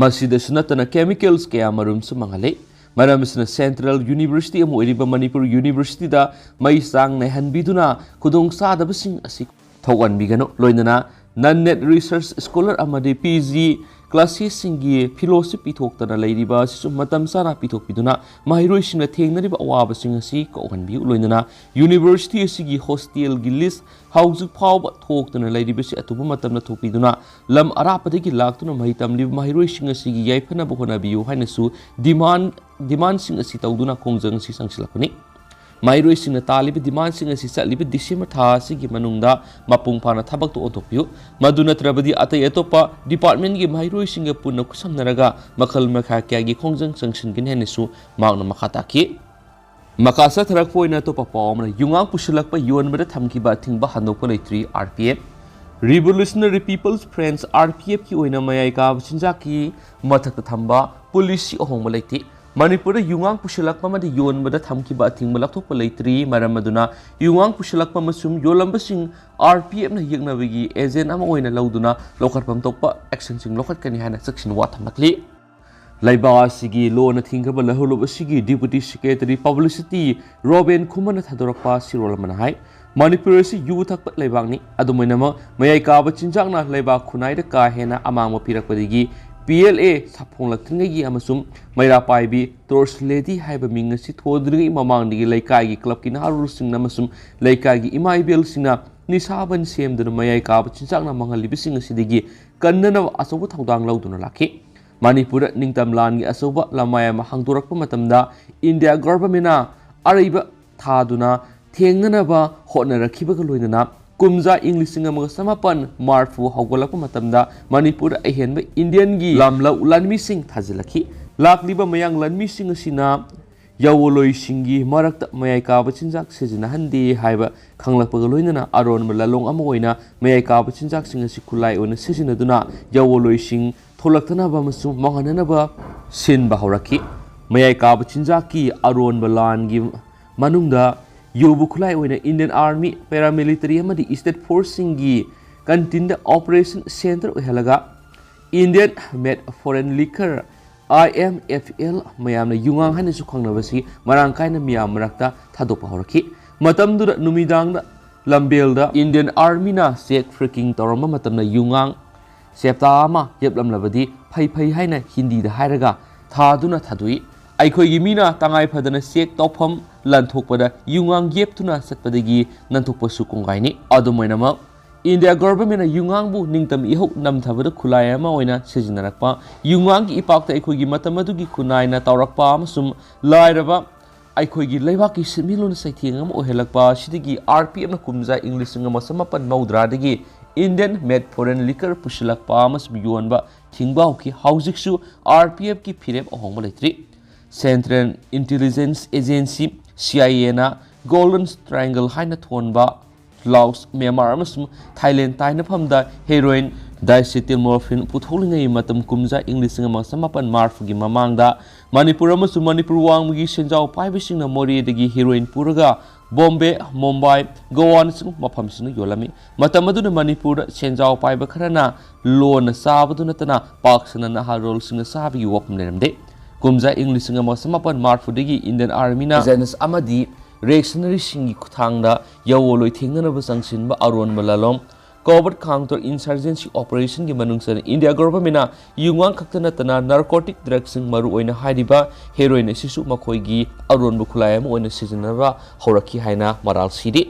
ꯃꯁꯤꯗꯁꯨ ꯅꯠꯇꯅ ꯀꯦꯃꯤꯀꯦꯜꯁ ꯀꯌꯥ ꯃꯔꯨꯝꯁꯨ ꯃꯥꯡꯍꯜꯂꯤ꯫ ꯃꯔꯝ ꯑꯁꯤꯅ ꯁꯦꯟꯇ꯭ꯔꯦꯜ ꯌꯨꯅꯤꯚꯔꯁꯤꯇꯤ ꯑꯃ ꯑꯣꯏꯔꯤꯕ ꯃꯅꯤꯄꯨꯔ ꯌꯨꯅꯤꯚꯔꯁꯤꯇꯤꯗ ꯃꯩ ꯆꯥꯡ ꯅꯥꯏꯍꯟꯕꯤꯗꯨꯅ ꯈꯨꯗꯣꯡꯆꯥꯗꯕꯁꯤꯡ ꯑꯁꯤ ꯊꯣꯛꯍꯟꯕꯤꯒꯅꯨ꯫ ꯂꯣꯏꯅꯅ ꯅꯟ ꯅꯦꯠ ꯔꯤꯁꯔꯆ ꯁ꯭ꯀꯣꯂꯔ ꯑꯃꯗꯤ ꯄꯤ ꯖꯤ ꯀ꯭ꯂꯥꯁꯦꯁꯁꯤꯡꯒꯤ ꯐꯤꯂꯣꯁꯤꯞ ꯄꯤꯊꯣꯛꯇꯅ ꯂꯩꯔꯤꯕ ꯑꯁꯤꯁꯨ ꯃꯇꯝ ꯆꯥꯅ ꯄꯤꯊꯣꯛꯄꯤꯗꯨꯅ ꯃꯍꯩꯔꯣꯏꯁꯤꯡꯅ ꯊꯦꯡꯅꯔꯤꯕ ꯑꯋꯥꯕꯁꯤꯡ ꯑꯁꯤ ꯀꯣꯛꯍꯟꯕꯤꯌꯨ꯫ ꯂꯣꯏꯅꯅ ꯌꯨꯅꯤꯚꯔꯁꯤꯇꯤ ꯑꯁꯤꯒꯤ ꯍꯣꯁꯇꯦꯜꯒꯤ ꯂꯤꯁ ꯍꯧꯖꯤꯛ ꯐꯥꯎꯕ ꯊꯣꯛꯇꯅ ꯂꯩꯔꯤꯕꯁꯤ ꯑꯊꯨꯕ ꯃꯇꯝꯗ ꯊꯣꯛꯄꯤꯗꯨꯅ ꯂꯝ ꯑꯔꯥꯞꯄꯗꯒꯤ ꯂꯥꯛꯇꯨꯅ ꯃꯍꯩ ꯇꯝꯂꯤꯕ ꯃꯍꯩꯔꯣꯏꯁꯤꯡ ꯑꯁꯤꯒꯤ ꯌꯥꯏꯐꯅꯕ ꯍꯣꯠꯅꯕꯤꯌꯨ ꯍꯥꯏꯅꯁꯨ ꯗꯤꯃꯥꯟ, ꯗꯤꯃꯥꯟꯁꯤꯡ ꯑꯁꯤ ꯇꯧꯗꯨꯅ ꯈꯣꯡꯖꯪ ꯑꯁꯤ ꯆꯪꯁꯤꯜꯂꯛꯄꯅꯤ꯫ ꯃꯍꯩꯔꯣꯏꯁꯤꯡꯅ ꯇꯥꯜꯂꯤꯕ ꯗꯤꯃꯥꯟꯁꯤꯡ ꯑꯁꯤ ꯆꯠꯂꯤꯕ ꯗꯤꯁꯦꯝꯕꯔ ꯊꯥ ꯑꯁꯤꯒꯤ ꯃꯅꯨꯡꯗ ꯃꯄꯨꯡ ꯐꯥꯅ ꯊꯕꯛꯇ ꯑꯣꯟꯊꯣꯛꯄꯤꯌꯨ꯫ ꯃꯗꯨ ꯅꯠꯇ꯭ꯔꯕꯗꯤ ꯑꯇꯩ ꯑꯇꯣꯞꯄ ꯗꯤꯄꯥꯔꯠꯃꯦꯟꯒꯤ ꯃꯍꯩꯔꯣꯏꯁꯤꯡꯒ ꯄꯨꯟꯅ ꯈꯨꯠꯁꯝꯅꯔꯒ ꯃꯈꯜ ꯃꯈꯥ ꯀꯌꯥꯒꯤ ꯈꯣꯡꯖꯪ ꯆꯪꯁꯤꯟꯒꯅꯤ ꯍꯥꯏꯅꯁꯨ ꯃꯍꯥꯛꯅ ꯃꯈꯥ ꯇꯥꯈꯤ꯫ ꯃꯈꯥ ꯆꯠꯊꯔꯛꯄ ꯑꯣꯏꯅ ꯑꯇꯣꯞꯄ ꯄꯥꯎ ꯑꯃꯅ, ꯌꯨꯉꯥꯡ ꯄꯨꯁꯤꯜꯂꯛꯄ ꯌꯣꯟꯕꯗ ꯊꯝꯈꯤꯕ ꯑꯊꯤꯡꯕ ꯍꯟꯗꯣꯛꯄ ꯂꯩꯇ꯭ꯔꯤ R P F. Revolutionary People's Front, R P ꯑꯦꯐꯀꯤ ꯑꯣꯏꯅ ꯃꯌꯥꯏ ꯀꯥꯕ ꯆꯤꯟꯖꯥꯛꯀꯤ ꯃꯊꯛꯇ ꯊꯝꯕ ꯄꯣꯂꯤꯁꯤ ꯑꯍꯣꯡꯕ ꯂꯩꯇꯦ꯫ ꯃꯅꯤꯄꯨꯔꯗ ꯌꯨꯉꯥꯡ ꯄꯨꯁꯤꯜꯂꯛꯄ ꯑꯃꯗꯤ ꯌꯣꯟꯕꯗ ꯊꯝꯈꯤꯕ ꯑꯊꯤꯡꯕ ꯂꯧꯊꯣꯛꯄ ꯂꯩꯇ꯭ꯔꯤ꯫ ꯃꯔꯝ ꯑꯗꯨꯅ ꯌꯨꯉꯥꯡ ꯄꯨꯁꯤꯜꯂꯛꯄ ꯑꯃꯁꯨꯡ ꯌꯣꯜꯂꯝꯕꯁꯤꯡ ꯑꯥꯔ ꯄꯤ ꯑꯦꯐꯅ ꯌꯦꯛꯅꯕꯒꯤ ꯑꯦꯖꯦꯟ ꯑꯃ ꯑꯣꯏꯅ ꯂꯧꯗꯨꯅ ꯂꯧꯈꯠꯐꯝ ꯊꯣꯛꯄ ꯑꯦꯛꯁꯟꯁꯤꯡ ꯂꯧꯈꯠꯀꯅꯤ ꯍꯥꯏꯅ ꯆꯦꯛꯁꯤꯟ ꯋꯥ ꯊꯝꯂꯛꯂꯤ꯫ ꯂꯩꯕꯥꯛ ꯑꯁꯤꯒꯤ ꯂꯣꯟꯅ ꯊꯤꯡꯈ꯭ꯔꯕ ꯂꯧꯍꯧꯂꯨꯞ ꯑꯁꯤꯒꯤ Deputy Secretary Publicity ꯔꯣꯕꯦꯟ ꯈꯨꯃꯟꯅ ꯊꯥꯗꯣꯔꯛꯄ ꯁꯤꯔꯣꯜ ꯑꯃꯅ ꯍꯥꯏ, ꯃꯅꯤꯄꯨꯔ ꯑꯁꯤ ꯌꯨ ꯊꯛꯄ ꯂꯩꯕꯥꯛꯅꯤ꯫ ꯑꯗꯨꯝ ꯑꯣꯏꯅꯃꯛ, ꯃꯌꯥꯏ ꯀꯥꯕ ꯆꯤꯟꯖꯥꯛꯅ ꯂꯩꯕꯥꯛ ꯈꯨꯟꯅꯥꯏꯗ ꯀꯥ ꯍꯦꯟꯅ ꯑꯃꯥꯡꯕ ꯄꯤꯔꯛꯄꯗꯒꯤ ꯄꯤ ꯑꯦꯜ ꯑꯦ ꯁꯥꯐꯣꯡꯂꯛꯇ꯭ꯔꯤꯉꯩꯒꯤ ꯑꯃꯁꯨꯡ ꯃꯩꯔꯥ ꯄꯥꯏꯕꯤ ꯇꯣꯔꯁ ꯂꯦꯗꯤ ꯍꯥꯏꯕ ꯃꯤꯡ ꯑꯁꯤ ꯊꯣꯟꯗ꯭ꯔꯤꯉꯩ ꯃꯃꯥꯡꯗꯒꯤ ꯂꯩꯀꯥꯏꯒꯤ ꯀ꯭ꯂꯕꯀꯤ ꯅꯍꯥꯔꯣꯜꯁꯤꯡꯅ ꯑꯃꯁꯨꯡ ꯂꯩꯀꯥꯏꯒꯤ ꯏꯃꯥ ꯏꯕꯦꯜꯁꯤꯡꯅ ꯅꯤꯁꯥ ꯕꯟ ꯁꯦꯝꯗꯨꯅ ꯃꯌꯥꯏ ꯀꯥꯕ ꯆꯤꯟꯖꯥꯛꯅ ꯃꯥꯡꯍꯜꯂꯤꯕꯁꯤꯡ ꯑꯁꯤꯗꯒꯤ ꯀꯟꯅꯅꯕ ꯑꯆꯧꯕ ꯊꯧꯗꯥꯡ ꯂꯧꯗꯨꯅ ꯂꯥꯛꯈꯤ꯫ ꯃꯅꯤꯄꯨꯔꯗ ꯅꯤꯡꯇꯝ ꯂꯥꯟꯒꯤ ꯑꯆꯧꯕ ꯂꯃꯥꯏ ꯑꯃ ꯍꯥꯡꯗꯣꯔꯛꯄ ꯃꯇꯝꯗ ꯏꯟꯗꯤꯌꯥ ꯒꯣꯚꯔꯟꯃꯦꯟꯅ ꯑꯔꯩꯕ ꯊꯥꯗꯨꯅ ꯊꯦꯡꯅꯅꯕ ꯍꯣꯠꯅꯔꯛꯈꯤꯕꯒ ꯂꯣꯏꯅꯅ ꯀꯨꯝꯖꯥ ꯏꯪ ꯂꯤꯁꯤꯡ ꯑꯃꯒ ꯆꯃꯥꯄꯟ ꯃꯔꯐꯨ ꯍꯧꯒꯠꯂꯛꯄ ꯃꯇꯝꯗ ꯃꯅꯤꯄꯨꯔꯗ ꯑꯍꯦꯟꯕ ꯏꯟꯗꯤꯌꯟꯒꯤ ꯂꯝꯂꯧ ꯂꯥꯟꯃꯤꯁꯤꯡ ꯊꯥꯖꯤꯜꯂꯛꯈꯤ꯫ ꯂꯥꯛꯂꯤꯕ ꯃꯌꯥꯡ ꯂꯥꯟꯃꯤꯁꯤꯡ ꯑꯁꯤꯅ ꯌꯥꯋꯣꯂꯣꯏꯁꯤꯡꯒꯤ ꯃꯔꯛꯇ ꯃꯌꯥꯏ ꯀꯥꯕ ꯆꯤꯟꯖꯥꯛ ꯁꯤꯖꯤꯟꯅꯍꯟꯗꯦ ꯍꯥꯏꯕ ꯈꯪꯂꯛꯄꯒ ꯂꯣꯏꯅꯅ ꯑꯔꯣꯟꯕ ꯂꯥꯂꯣꯡ ꯑꯃ ꯑꯣꯏꯅ ꯃꯌꯥꯏ ꯀꯥꯕ ꯆꯤꯟꯖꯥꯛꯁꯤꯡ ꯑꯁꯤ ꯈꯨꯠꯂꯥꯏ ꯑꯣꯏꯅ ꯁꯤꯖꯤꯟꯅꯗꯨꯅ ꯌꯥꯋꯣꯂꯣꯏꯁꯤꯡ ꯊꯣꯛꯂꯛꯇꯅꯕ ꯑꯃꯁꯨꯡ ꯃꯥꯡꯍꯟꯅꯅꯕ ꯁꯤꯟꯕ ꯍꯧꯔꯛꯈꯤ꯫ ꯃꯌꯥꯏ ꯀꯥꯕ ꯆꯤꯟꯖꯥꯛꯀꯤ ꯑꯔꯣꯟꯕ ꯂꯥꯟꯒꯤ ꯃꯅꯨꯡꯗ ꯌꯨꯕꯨ ꯈꯨꯠꯂꯥꯏ ꯑꯣꯏꯅ ꯏꯟꯗꯤꯌꯟ ꯑꯥꯔꯃꯤ, ꯄꯦꯔꯥꯃꯤꯂꯤꯇꯔꯤ ꯑꯃꯗꯤ ꯁ꯭ꯇꯦꯠ ꯐꯣꯔꯁꯁꯤꯡꯒꯤ ꯀꯟꯇꯤꯟꯗ ꯑꯣꯄꯔꯦꯁꯟ ꯁꯦꯟꯇꯔ ꯑꯣꯏꯍꯜꯂꯒ Indian Made Foreign Liquor, I M F L, ꯃꯌꯥꯝꯅ ꯌꯨꯉꯥꯡ ꯍꯥꯏꯅꯁꯨ ꯈꯪꯅꯕꯁꯤ ꯃꯔꯥꯡ ꯀꯥꯏꯅ ꯃꯤꯌꯥꯝ ꯃꯔꯛꯇ ꯊꯥꯗꯣꯛꯄ ꯍꯧꯔꯛꯈꯤ꯫ ꯃꯇꯝꯗꯨꯗ ꯅꯨꯃꯤꯗꯥꯡꯗ ꯂꯝꯕꯦꯜꯗ ꯏꯟꯗꯤꯌꯟ ꯑꯥꯔꯃꯤꯅ ꯆꯦꯛ ꯐ꯭ꯔꯤꯀꯤꯡ ꯇꯧꯔꯝꯕ ꯃꯇꯝꯗ ꯌꯨꯉꯥꯡ ꯆꯦꯞꯇꯥ ꯑꯃ ꯌꯦꯞꯂꯝꯂꯕꯗꯤ ꯐꯩ ꯐꯩ ꯍꯥꯏꯅ ꯍꯤꯟꯗꯤꯗ ꯍꯥꯏꯔꯒ ꯊꯥꯗꯨꯅ ꯊꯥꯗꯣꯛꯏ꯫ ꯑꯩꯈꯣꯏꯒꯤ ꯃꯤꯅ ꯇꯉꯥꯏ ꯐꯗꯅ ꯆꯦꯛ ꯇꯧꯐꯝ ꯂꯥꯟꯊꯣꯛꯄꯗ ꯌꯨꯉꯥꯡ ꯌꯦꯞꯇꯨꯅ ꯆꯠꯄꯗꯒꯤ ꯅꯥꯟꯊꯣꯛꯄꯁꯨ ꯀꯣꯡꯒꯥꯏꯅꯤ꯫ ꯑꯗꯨꯝ ꯑꯣꯏꯅꯃꯛ, ꯏꯟꯗꯤꯌꯥ ꯒꯣꯚꯔꯟꯃꯦꯟꯅ ꯌꯨꯉꯥꯡꯕꯨ ꯅꯤꯡꯇꯝ ꯏꯍꯧ ꯅꯝꯊꯕꯗ ꯈꯨꯠꯂꯥꯏ ꯑꯃ ꯑꯣꯏꯅ ꯁꯤꯖꯤꯟꯅꯔꯛꯄ, ꯌꯨꯉꯥꯡꯒꯤ ꯏꯄꯥꯛꯇ ꯑꯩꯈꯣꯏꯒꯤ ꯃꯇꯝ ꯑꯗꯨꯒꯤ ꯈꯨꯟꯅꯥꯏꯅ ꯇꯧꯔꯛꯄ ꯑꯃꯁꯨꯡ ꯂꯥꯏꯔꯕ ꯑꯩꯈꯣꯏꯒꯤ ꯂꯩꯕꯥꯛꯀꯤ ꯁꯦꯟꯃꯤꯠꯂꯣꯟ ꯆꯩꯊꯦꯡ ꯑꯃ ꯑꯣꯏꯍꯜꯂꯛꯄ ꯑꯁꯤꯗꯒꯤ ꯑꯥꯔ ꯄꯤ ꯑꯦꯐꯅ ꯀꯨꯝꯖꯥ ꯏꯪ ꯂꯤꯁꯤꯡ ꯑꯃ ꯆꯃꯥꯄꯟ ꯃꯧꯗ꯭ꯔꯥꯗꯒꯤ Indian Made Foreign Liquor ꯄꯨꯁꯤꯜꯂꯛꯄ ꯑꯃꯁꯨꯡ ꯌꯣꯟꯕ ꯊꯤꯡꯕ ꯍꯧꯈꯤ꯫ ꯍꯧꯖꯤꯛꯁꯨ ꯑꯥꯔ ꯄꯤ ꯑꯦꯐꯀꯤ ꯐꯤꯔꯦꯞ ꯑꯍꯣꯡꯕ ꯂꯩꯇ꯭ꯔꯤ꯫ Central Intelligence Agency, C I A, ꯅ Golden Triangle ꯍꯥꯏꯅ ꯊꯣꯟꯕ ꯂꯥꯎꯁ, ꯃ꯭ꯌꯥꯟꯃꯥꯔ ꯑꯃꯁꯨꯡ ꯊꯥꯏꯂꯦꯟ ꯇꯥꯏꯅꯐꯝꯗ heroin, diacetylmorphine ꯄꯨꯊꯣꯛꯂꯤꯉꯩ ꯃꯇꯝ ꯀꯨꯝꯖꯥ ꯏꯪ ꯂꯤꯁꯤꯡ ꯑꯃ ꯆꯃꯥꯄꯟ ꯃꯔꯐꯨꯒꯤ ꯃꯃꯥꯡꯗ ꯃꯅꯤꯄꯨꯔ ꯑꯃꯁꯨꯡ ꯃꯅꯤꯄꯨꯔ ꯋꯥꯡꯃꯒꯤ ꯁꯦꯟꯖꯥꯎ ꯄꯥꯏꯕꯁꯤꯡꯅ ꯃꯣꯔꯦꯗꯒꯤ heroin ꯄꯨꯔꯒ ꯕꯣꯝꯕꯦ, ꯃꯨꯝꯕꯥꯏ, ꯒꯣꯋꯥꯅꯆꯤꯡꯕ ꯃꯐꯝꯁꯤꯡꯗ ꯌꯣꯜꯂꯝꯃꯤ꯫ ꯃꯇꯝ ꯑꯗꯨꯗ ꯃꯅꯤꯄꯨꯔꯗ ꯁꯦꯟꯖꯥꯎ ꯄꯥꯏꯕ ꯈꯔꯅ ꯂꯣꯟꯅ ꯆꯥꯕꯗꯨ ꯅꯠꯇꯅ ꯄꯥꯛ ꯁꯟꯅ ꯅꯍꯥꯔꯣꯜꯁꯤꯡꯅ ꯆꯥꯕꯒꯤ ꯋꯥꯐꯝ ꯂꯩꯔꯝꯗꯦ꯫ ꯀꯨꯝꯖꯥ ꯏꯪ ꯂꯤꯁꯤꯡ ꯑꯃ ꯆꯃꯥꯄꯟ ꯃꯔꯐꯨꯗꯒꯤ Indian Army ꯅ agents ꯑꯃꯗꯤ reactionary ꯁꯤꯡꯒꯤ ꯈꯨꯠꯊꯥꯡꯗ ꯌꯥꯋꯣꯂꯣꯏ ꯊꯦꯡꯅꯅꯕ ꯆꯪꯁꯤꯟꯕ ꯑꯔꯣꯟꯕ ꯂꯥꯂꯣꯡ, covert counter insurgency operation ꯒꯤ ꯃꯅꯨꯡ ꯆꯟꯅ ꯏꯟꯗꯤꯌꯥ ꯒꯣꯚꯔꯟꯃꯦꯟꯅ ꯌꯨꯉꯥꯡ ꯈꯛꯇ ꯅꯠꯇꯅ narcotic drug ꯁꯤꯡ, ꯃꯔꯨꯑꯣꯏꯅ ꯍꯥꯏꯔꯤꯕ heroin ꯑꯁꯤꯁꯨ ꯃꯈꯣꯏꯒꯤ ꯑꯔꯣꯟꯕ ꯈꯨꯠꯂꯥꯏ ꯑꯃ ꯑꯣꯏꯅ ꯁꯤꯖꯤꯟꯅꯕ ꯍꯧꯔꯛꯈꯤ ꯍꯥꯏꯅ ꯃꯔꯥꯜ ꯁꯤꯔꯤ꯫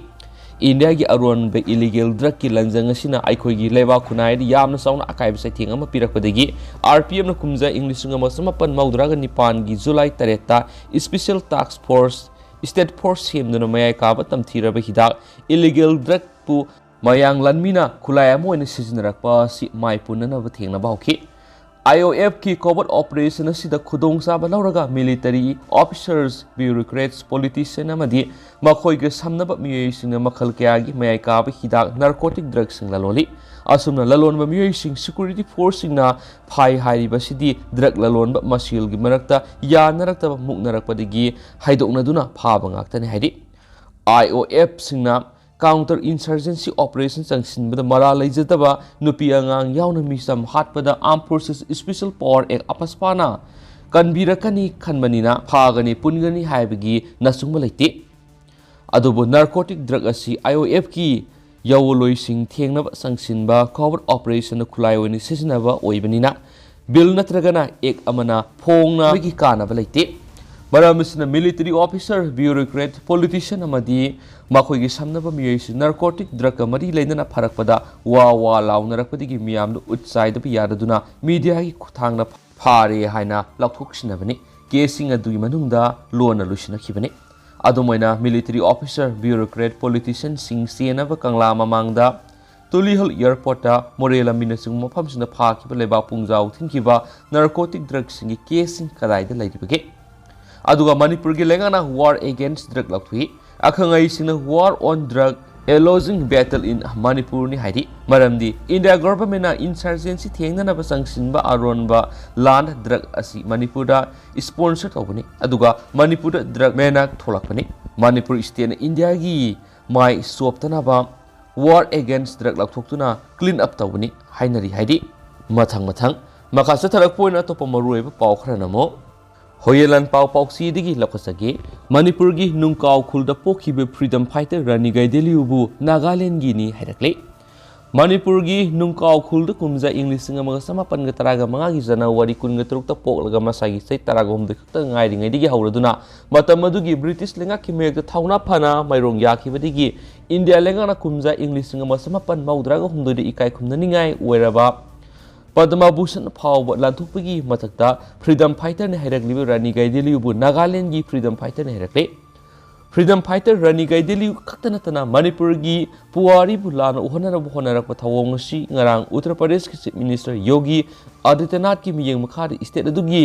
ꯏꯟꯗꯤꯌꯥꯒꯤ ꯑꯔꯣꯟꯕ ꯏꯂꯤꯒꯦꯜ ꯗ꯭ꯔꯒꯀꯤ ꯂꯟꯖꯪ ꯑꯁꯤꯅ ꯑꯩꯈꯣꯏꯒꯤ ꯂꯩꯕꯥꯛ ꯈꯨꯟꯅꯥꯏꯗ ꯌꯥꯝꯅ ꯆꯥꯎꯅ ꯑꯀꯥꯏꯕ ꯆꯩꯊꯦꯡ ꯑꯃ ꯄꯤꯔꯛꯄꯗꯒꯤ ꯑꯥꯔ ꯄꯤ ꯑꯦꯐꯅ ꯀꯨꯝꯖꯥ ꯏꯪ ꯂꯤꯁꯤꯡ ꯑꯃ ꯆꯃꯥꯄꯟ ꯃꯧꯗ꯭ꯔꯥꯒ ꯅꯤꯄꯥꯟꯒꯤ ꯖꯨꯂꯥꯏ ꯇꯔꯦꯠꯇ ꯏꯁꯄꯤꯁꯦꯜ ꯇꯥꯛꯁ ꯐꯣꯔꯁ, ꯁ꯭ꯇꯦꯠ ꯐꯣꯔꯁ ꯁꯦꯝꯗꯨꯅ ꯃꯌꯥꯏ ꯀꯥꯕ ꯇꯝꯊꯤꯔꯕ ꯍꯤꯗꯥꯛ ꯏꯂꯤꯒꯦꯜ ꯗ꯭ꯔꯒꯄꯨ ꯃꯌꯥꯡ ꯂꯥꯟꯃꯤꯅ ꯈꯨꯠꯂꯥꯏ ꯑꯃ ꯑꯣꯏꯅ ꯁꯤꯖꯤꯟꯅꯔꯛꯄ ꯑꯁꯤ ꯃꯥꯏ ꯄꯨꯅꯅꯕ ꯊꯦꯡꯅꯕ ꯍꯧꯈꯤ꯫ ꯑꯥꯏ ꯑꯣ ꯑꯦꯐꯀꯤ ꯀꯣꯚꯔꯠ ꯑꯣꯄꯔꯦꯁꯟ ꯑꯁꯤꯗ ꯈꯨꯗꯣꯡꯆꯥꯕ ꯂꯧꯔꯒ ꯃꯤꯂꯤꯇꯔꯤ ꯑꯣꯐꯤꯁꯔꯁ, ꯕ꯭ꯌꯨꯔꯣꯀ꯭ꯔꯦꯠꯁ, ꯄꯣꯂꯤꯇꯤꯁꯤꯌꯟ ꯑꯃꯗꯤ ꯃꯈꯣꯏꯒ ꯁꯝꯅꯕ ꯃꯤꯑꯣꯏꯁꯤꯡꯅ ꯃꯈꯜ ꯀꯌꯥꯒꯤ ꯃꯌꯥꯏ ꯀꯥꯕ ꯍꯤꯗꯥꯛ ꯅꯥꯔꯀꯣꯇꯤꯛ ꯗ꯭ꯔꯒꯁꯤꯡ ꯂꯂꯣꯜꯂꯤ꯫ ꯑꯁꯨꯝꯅ ꯂꯂꯣꯟꯕ ꯃꯤꯑꯣꯏꯁꯤꯡ ꯁꯦꯀ꯭ꯌꯨꯔꯤꯇꯤ ꯐꯣꯔꯁꯁꯤꯡꯅ ꯐꯥꯏ ꯍꯥꯏꯔꯤꯕꯁꯤꯗꯤ ꯗ꯭ꯔꯒ ꯂꯂꯣꯟꯕ ꯃꯁꯦꯜꯒꯤ ꯃꯔꯛꯇ ꯌꯥꯅꯔꯛꯇꯕ ꯃꯨꯛꯅꯔꯛꯄꯗꯒꯤ ꯍꯥꯏꯗꯣꯛꯅꯗꯨꯅ ꯐꯥꯕ ꯉꯥꯛꯇꯅꯤ ꯍꯥꯏꯔꯤ꯫ ꯑꯥꯏ ꯑꯣ ꯑꯦꯐꯁꯤꯡꯅ ꯀꯥꯎꯟꯇꯔ ꯏꯟꯁꯔꯖꯦꯟꯁꯤ ꯑꯣꯄꯔꯦꯁꯟ ꯆꯪꯁꯤꯟꯕꯗ ꯃꯔꯥꯜ ꯂꯩꯖꯗꯕ ꯅꯨꯄꯤ ꯑꯉꯥꯡ ꯌꯥꯎꯅ ꯃꯤꯆꯝ ꯍꯥꯠꯄꯗ ꯑꯥꯔꯝ ꯐꯣꯔꯁꯦꯁ ꯁ꯭ꯄꯤꯁꯦꯜ ꯄꯥꯋꯔ ꯑꯦꯛ ꯑꯄꯁꯄꯥꯅ ꯀꯟꯕꯤꯔꯛꯀꯅꯤ ꯈꯟꯕꯅꯤꯅ ꯐꯥꯒꯅꯤ ꯄꯨꯟꯒꯅꯤ ꯍꯥꯏꯕꯒꯤ ꯅꯆꯨꯡꯕ ꯂꯩꯇꯦ꯫ ꯑꯗꯨꯕꯨ ꯅꯥꯔꯀꯣꯇꯤꯛ ꯗ꯭ꯔꯒ ꯑꯁꯤ ꯑꯥꯏ ꯑꯣ ꯑꯦꯐꯀꯤ ꯌꯥꯑꯣꯟꯂꯣꯏꯁꯤꯡ ꯊꯦꯡꯅꯕ ꯆꯪꯁꯤꯟꯕ ꯀꯣꯚꯔꯠ ꯑꯣꯄꯔꯦꯁꯟꯗ ꯈꯨꯠꯂꯥꯏ ꯑꯣꯏꯅ ꯁꯤꯖꯤꯟꯅꯕ ꯑꯣꯏꯕꯅꯤꯅ ꯕꯤꯜ ꯅꯠꯇ꯭ꯔꯒꯅ ꯑꯦꯛ ꯑꯃꯅ ꯐꯣꯡꯅꯕꯒꯤ ꯀꯥꯟꯅꯕ ꯂꯩꯇꯦ꯫ ꯃꯔꯝ ꯑꯁꯤꯅ ꯃꯤꯂꯤꯇꯔꯤ ꯑꯣꯐꯤꯁꯔ, ꯕ꯭ꯌꯨꯔꯣꯀ꯭ꯔꯦꯠ, ꯄꯣꯂꯤꯇꯤꯁꯤꯌꯟ ꯑꯃꯗꯤ ꯃꯈꯣꯏꯒꯤ ꯁꯝꯅꯕ ꯃꯤꯑꯣꯏꯁꯤꯡ ꯅꯥꯔꯀꯣꯇꯤꯛ ꯗ꯭ꯔꯒꯀ ꯃꯔꯤ ꯂꯩꯅꯅ ꯐꯔꯛꯄꯗ ꯋꯥ ꯋꯥ ꯂꯥꯎꯅꯔꯛꯄꯗꯒꯤ ꯃꯤꯌꯥꯝꯗ ꯎꯠ ꯆꯥꯏꯗꯕ ꯌꯥꯗꯗꯨꯅ ꯃꯤꯗꯤꯌꯥꯒꯤ ꯈꯨꯠꯊꯥꯡꯗ ꯐꯥꯔꯦ ꯍꯥꯏꯅ ꯂꯥꯎꯊꯣꯛꯁꯤꯟꯅꯕꯅꯤ꯫ ꯀꯦꯁꯁꯤꯡ ꯑꯗꯨꯒꯤ ꯃꯅꯨꯡꯗ ꯂꯣꯟꯅ ꯂꯣꯏꯁꯤꯟꯅꯈꯤꯕꯅꯤ꯫ ꯑꯗꯨꯝ ꯑꯣꯏꯅ ꯃꯤꯂꯤꯇꯔꯤ ꯑꯣꯐꯤꯁꯔ, ꯕ꯭ꯌꯨꯔꯣꯀ꯭ꯔꯦꯠ, ꯄꯣꯂꯤꯇꯤꯁꯤꯌꯟꯁꯤꯡ ꯆꯦꯟꯅꯕ ꯀꯪꯂꯥ ꯃꯃꯥꯡꯗ, ꯇꯨꯂꯤꯍꯜ ꯑꯦꯌꯔꯄꯣꯔꯠꯇ, ꯃꯣꯔꯦ ꯂꯝꯕꯤꯅꯆꯤꯡꯕ ꯃꯐꯝꯁꯤꯡꯗ ꯐꯥꯈꯤꯕ ꯂꯩꯕꯥꯛ ꯄꯨꯡꯖꯥꯎ ꯊꯤꯟꯈꯤꯕ ꯅꯥꯔꯀꯣꯇꯤꯛ ꯗ꯭ꯔꯒꯁꯤꯡꯒꯤ ꯀꯦꯁꯁꯤꯡ ꯀꯗꯥꯏꯗ ꯂꯩꯔꯤꯕꯒꯦ? ꯑꯗꯨꯒ ꯃꯅꯤꯄꯨꯔꯒꯤ ꯂꯩꯉꯥꯛꯅ ꯋꯥꯔ ꯑꯦꯒꯦꯟꯁ ꯗ꯭ꯔꯒ ꯂꯥꯎꯊꯣꯛꯏ꯫ ꯑꯈꯪ ꯑꯍꯩꯁꯤꯡꯅ war on drug, a losing battle in ꯃꯅꯤꯄꯨꯔꯅꯤ ꯍꯥꯏꯔꯤ꯫ ꯃꯔꯝꯗꯤ ꯏꯟꯗꯤꯌꯥ ꯒꯣꯚꯔꯟꯃꯦꯟꯠꯅ ꯏꯟꯁꯔꯖꯦꯟꯁꯤ ꯊꯦꯡꯅꯅꯕ ꯆꯪꯁꯤꯟꯕ ꯑꯔꯣꯟꯕ ꯂꯥꯟ ꯗ꯭ꯔꯒ ꯑꯁꯤ ꯃꯅꯤꯄꯨꯔꯗ ꯁ꯭ꯄꯣꯟꯁꯔ ꯇꯧꯕꯅꯤ꯫ ꯑꯗꯨꯒ ꯃꯅꯤꯄꯨꯔꯗ ꯗ꯭ꯔꯒ ꯃꯦꯅꯥꯛ ꯊꯣꯛꯂꯛꯄꯅꯤ꯫ ꯃꯅꯤꯄꯨꯔ ꯁ꯭ꯇꯦꯠꯅ ꯏꯟꯗꯤꯌꯥꯒꯤ ꯃꯥꯏ ꯆꯣꯞꯇꯅꯕ ꯋꯥꯔ ꯑꯦꯒꯦꯟꯁ ꯗ꯭ꯔꯒ ꯂꯥꯎꯊꯣꯛꯇꯨꯅ ꯀ꯭ꯂꯤꯟ ꯑꯞ ꯇꯧꯕꯅꯤ ꯍꯥꯏꯅꯔꯤ ꯍꯥꯏꯔꯤ꯫ ꯃꯊꯪ ꯃꯊꯪ ꯃꯈꯥ ꯆꯠꯊꯔꯛꯄ ꯑꯣꯏꯅ ꯑꯇꯣꯞꯄ ꯃꯔꯨꯑꯣꯏꯕ ꯄꯥꯎ ꯈꯔꯅ ꯑꯃꯨꯛ ꯍꯣꯌꯦꯂꯥꯟ ꯄꯥꯎ ꯄꯥꯎꯆꯦꯗꯒꯤ ꯂꯧꯈꯠꯆꯒꯦ꯫ ꯃꯅꯤꯄꯨꯔꯒꯤ ꯅꯨꯡꯀꯥꯎ ꯈꯨꯜꯗ ꯄꯣꯛꯈꯤꯕ ꯐ꯭ꯔꯤꯗꯝ ꯐꯥꯏꯇꯔ ꯔꯥꯅꯤ ꯒꯥꯏꯗꯤꯟꯂꯤꯌꯨꯕꯨ ꯅꯥꯒꯥꯂꯦꯟꯒꯤꯅꯤ ꯍꯥꯏꯔꯛꯂꯦ꯫ ꯃꯅꯤꯄꯨꯔꯒꯤ ꯅꯨꯡꯀꯥꯎ ꯈꯨꯜꯗ ꯀꯨꯝꯖꯥ ꯏꯪ ꯂꯤꯁꯤꯡ ꯑꯃꯒ ꯆꯃꯥꯄꯟꯒ ꯇꯔꯥꯒ ꯃꯉꯥꯒꯤ ꯖꯅꯋꯥꯔꯤ ꯀꯨꯟꯒ ꯇꯔꯨꯛꯇ ꯄꯣꯛꯂꯒ ꯃꯁꯥꯒꯤ ꯆꯍꯤ ꯇꯔꯥꯒ ꯍꯨꯝꯗꯣꯏ ꯈꯛꯇ ꯉꯥꯏꯔꯤꯉꯩꯗꯒꯤ ꯍꯧꯔꯗꯨꯅ ꯃꯇꯝ ꯑꯗꯨꯒꯤ ꯕ꯭ꯔꯤꯇꯤꯁ ꯂꯩꯉꯥꯛꯀꯤ ꯃꯥꯌꯣꯛꯇ ꯊꯧꯅꯥ ꯐꯅ ꯃꯥꯏꯔꯣꯡ ꯌꯥꯈꯤꯕꯗꯒꯤ ꯏꯟꯗꯤꯌꯥ ꯂꯩꯉꯥꯛꯅ ꯀꯨꯝꯖꯥ ꯏꯪ ꯂꯤꯁꯤꯡ ꯑꯃ ꯆꯃꯥꯄꯟ ꯃꯧꯗ꯭ꯔꯥꯒ ꯍꯨꯝꯗꯣꯏꯗ ꯏꯀꯥꯏ ꯈꯨꯝꯅꯅꯤꯡꯉꯥꯏ ꯑꯣꯏꯔꯕ ꯄꯗꯃ ꯚꯨꯁꯟ ꯐꯥꯎꯕ ꯂꯥꯟꯊꯣꯛꯄꯒꯤ ꯃꯊꯛꯇ ꯐ꯭ꯔꯤꯗꯝ ꯐꯥꯏꯇꯔꯅ ꯍꯥꯏꯔꯛꯂꯤꯕ ꯔꯥꯅꯤ ꯒꯥꯏꯗꯤꯂꯤꯌꯨꯕꯨ ꯅꯥꯒꯥꯂꯦꯟꯒꯤ ꯐ꯭ꯔꯤꯗꯝ ꯐꯥꯏꯇꯔꯅ ꯍꯥꯏꯔꯛꯂꯦ꯫ ꯐ꯭ꯔꯤꯗꯝ ꯐꯥꯏꯇꯔ ꯔꯥꯅꯤ ꯒꯥꯏꯗꯤꯂꯤꯌꯨ ꯈꯛꯇ ꯅꯠꯇꯅ ꯃꯅꯤꯄꯨꯔꯒꯤ ꯄꯨꯋꯥꯔꯤꯕꯨ ꯂꯥꯟꯅ ꯎꯍꯟꯅꯅꯕ ꯍꯣꯠꯅꯔꯛꯄ ꯊꯧꯑꯣꯡ ꯑꯁꯤ ꯉꯔꯥꯡ ꯎꯠꯇꯔ ꯄ꯭ꯔꯗꯦꯁꯀꯤ ꯆꯤꯐ ꯃꯤꯅꯤꯁꯇꯔ ꯌꯣꯒꯤ ꯑꯥꯗꯤꯇ꯭ꯌꯅꯥꯊꯀꯤ ꯃꯤꯠꯌꯦꯡ ꯃꯈꯥꯗ ꯏꯁꯇꯦꯠ ꯑꯗꯨꯒꯤ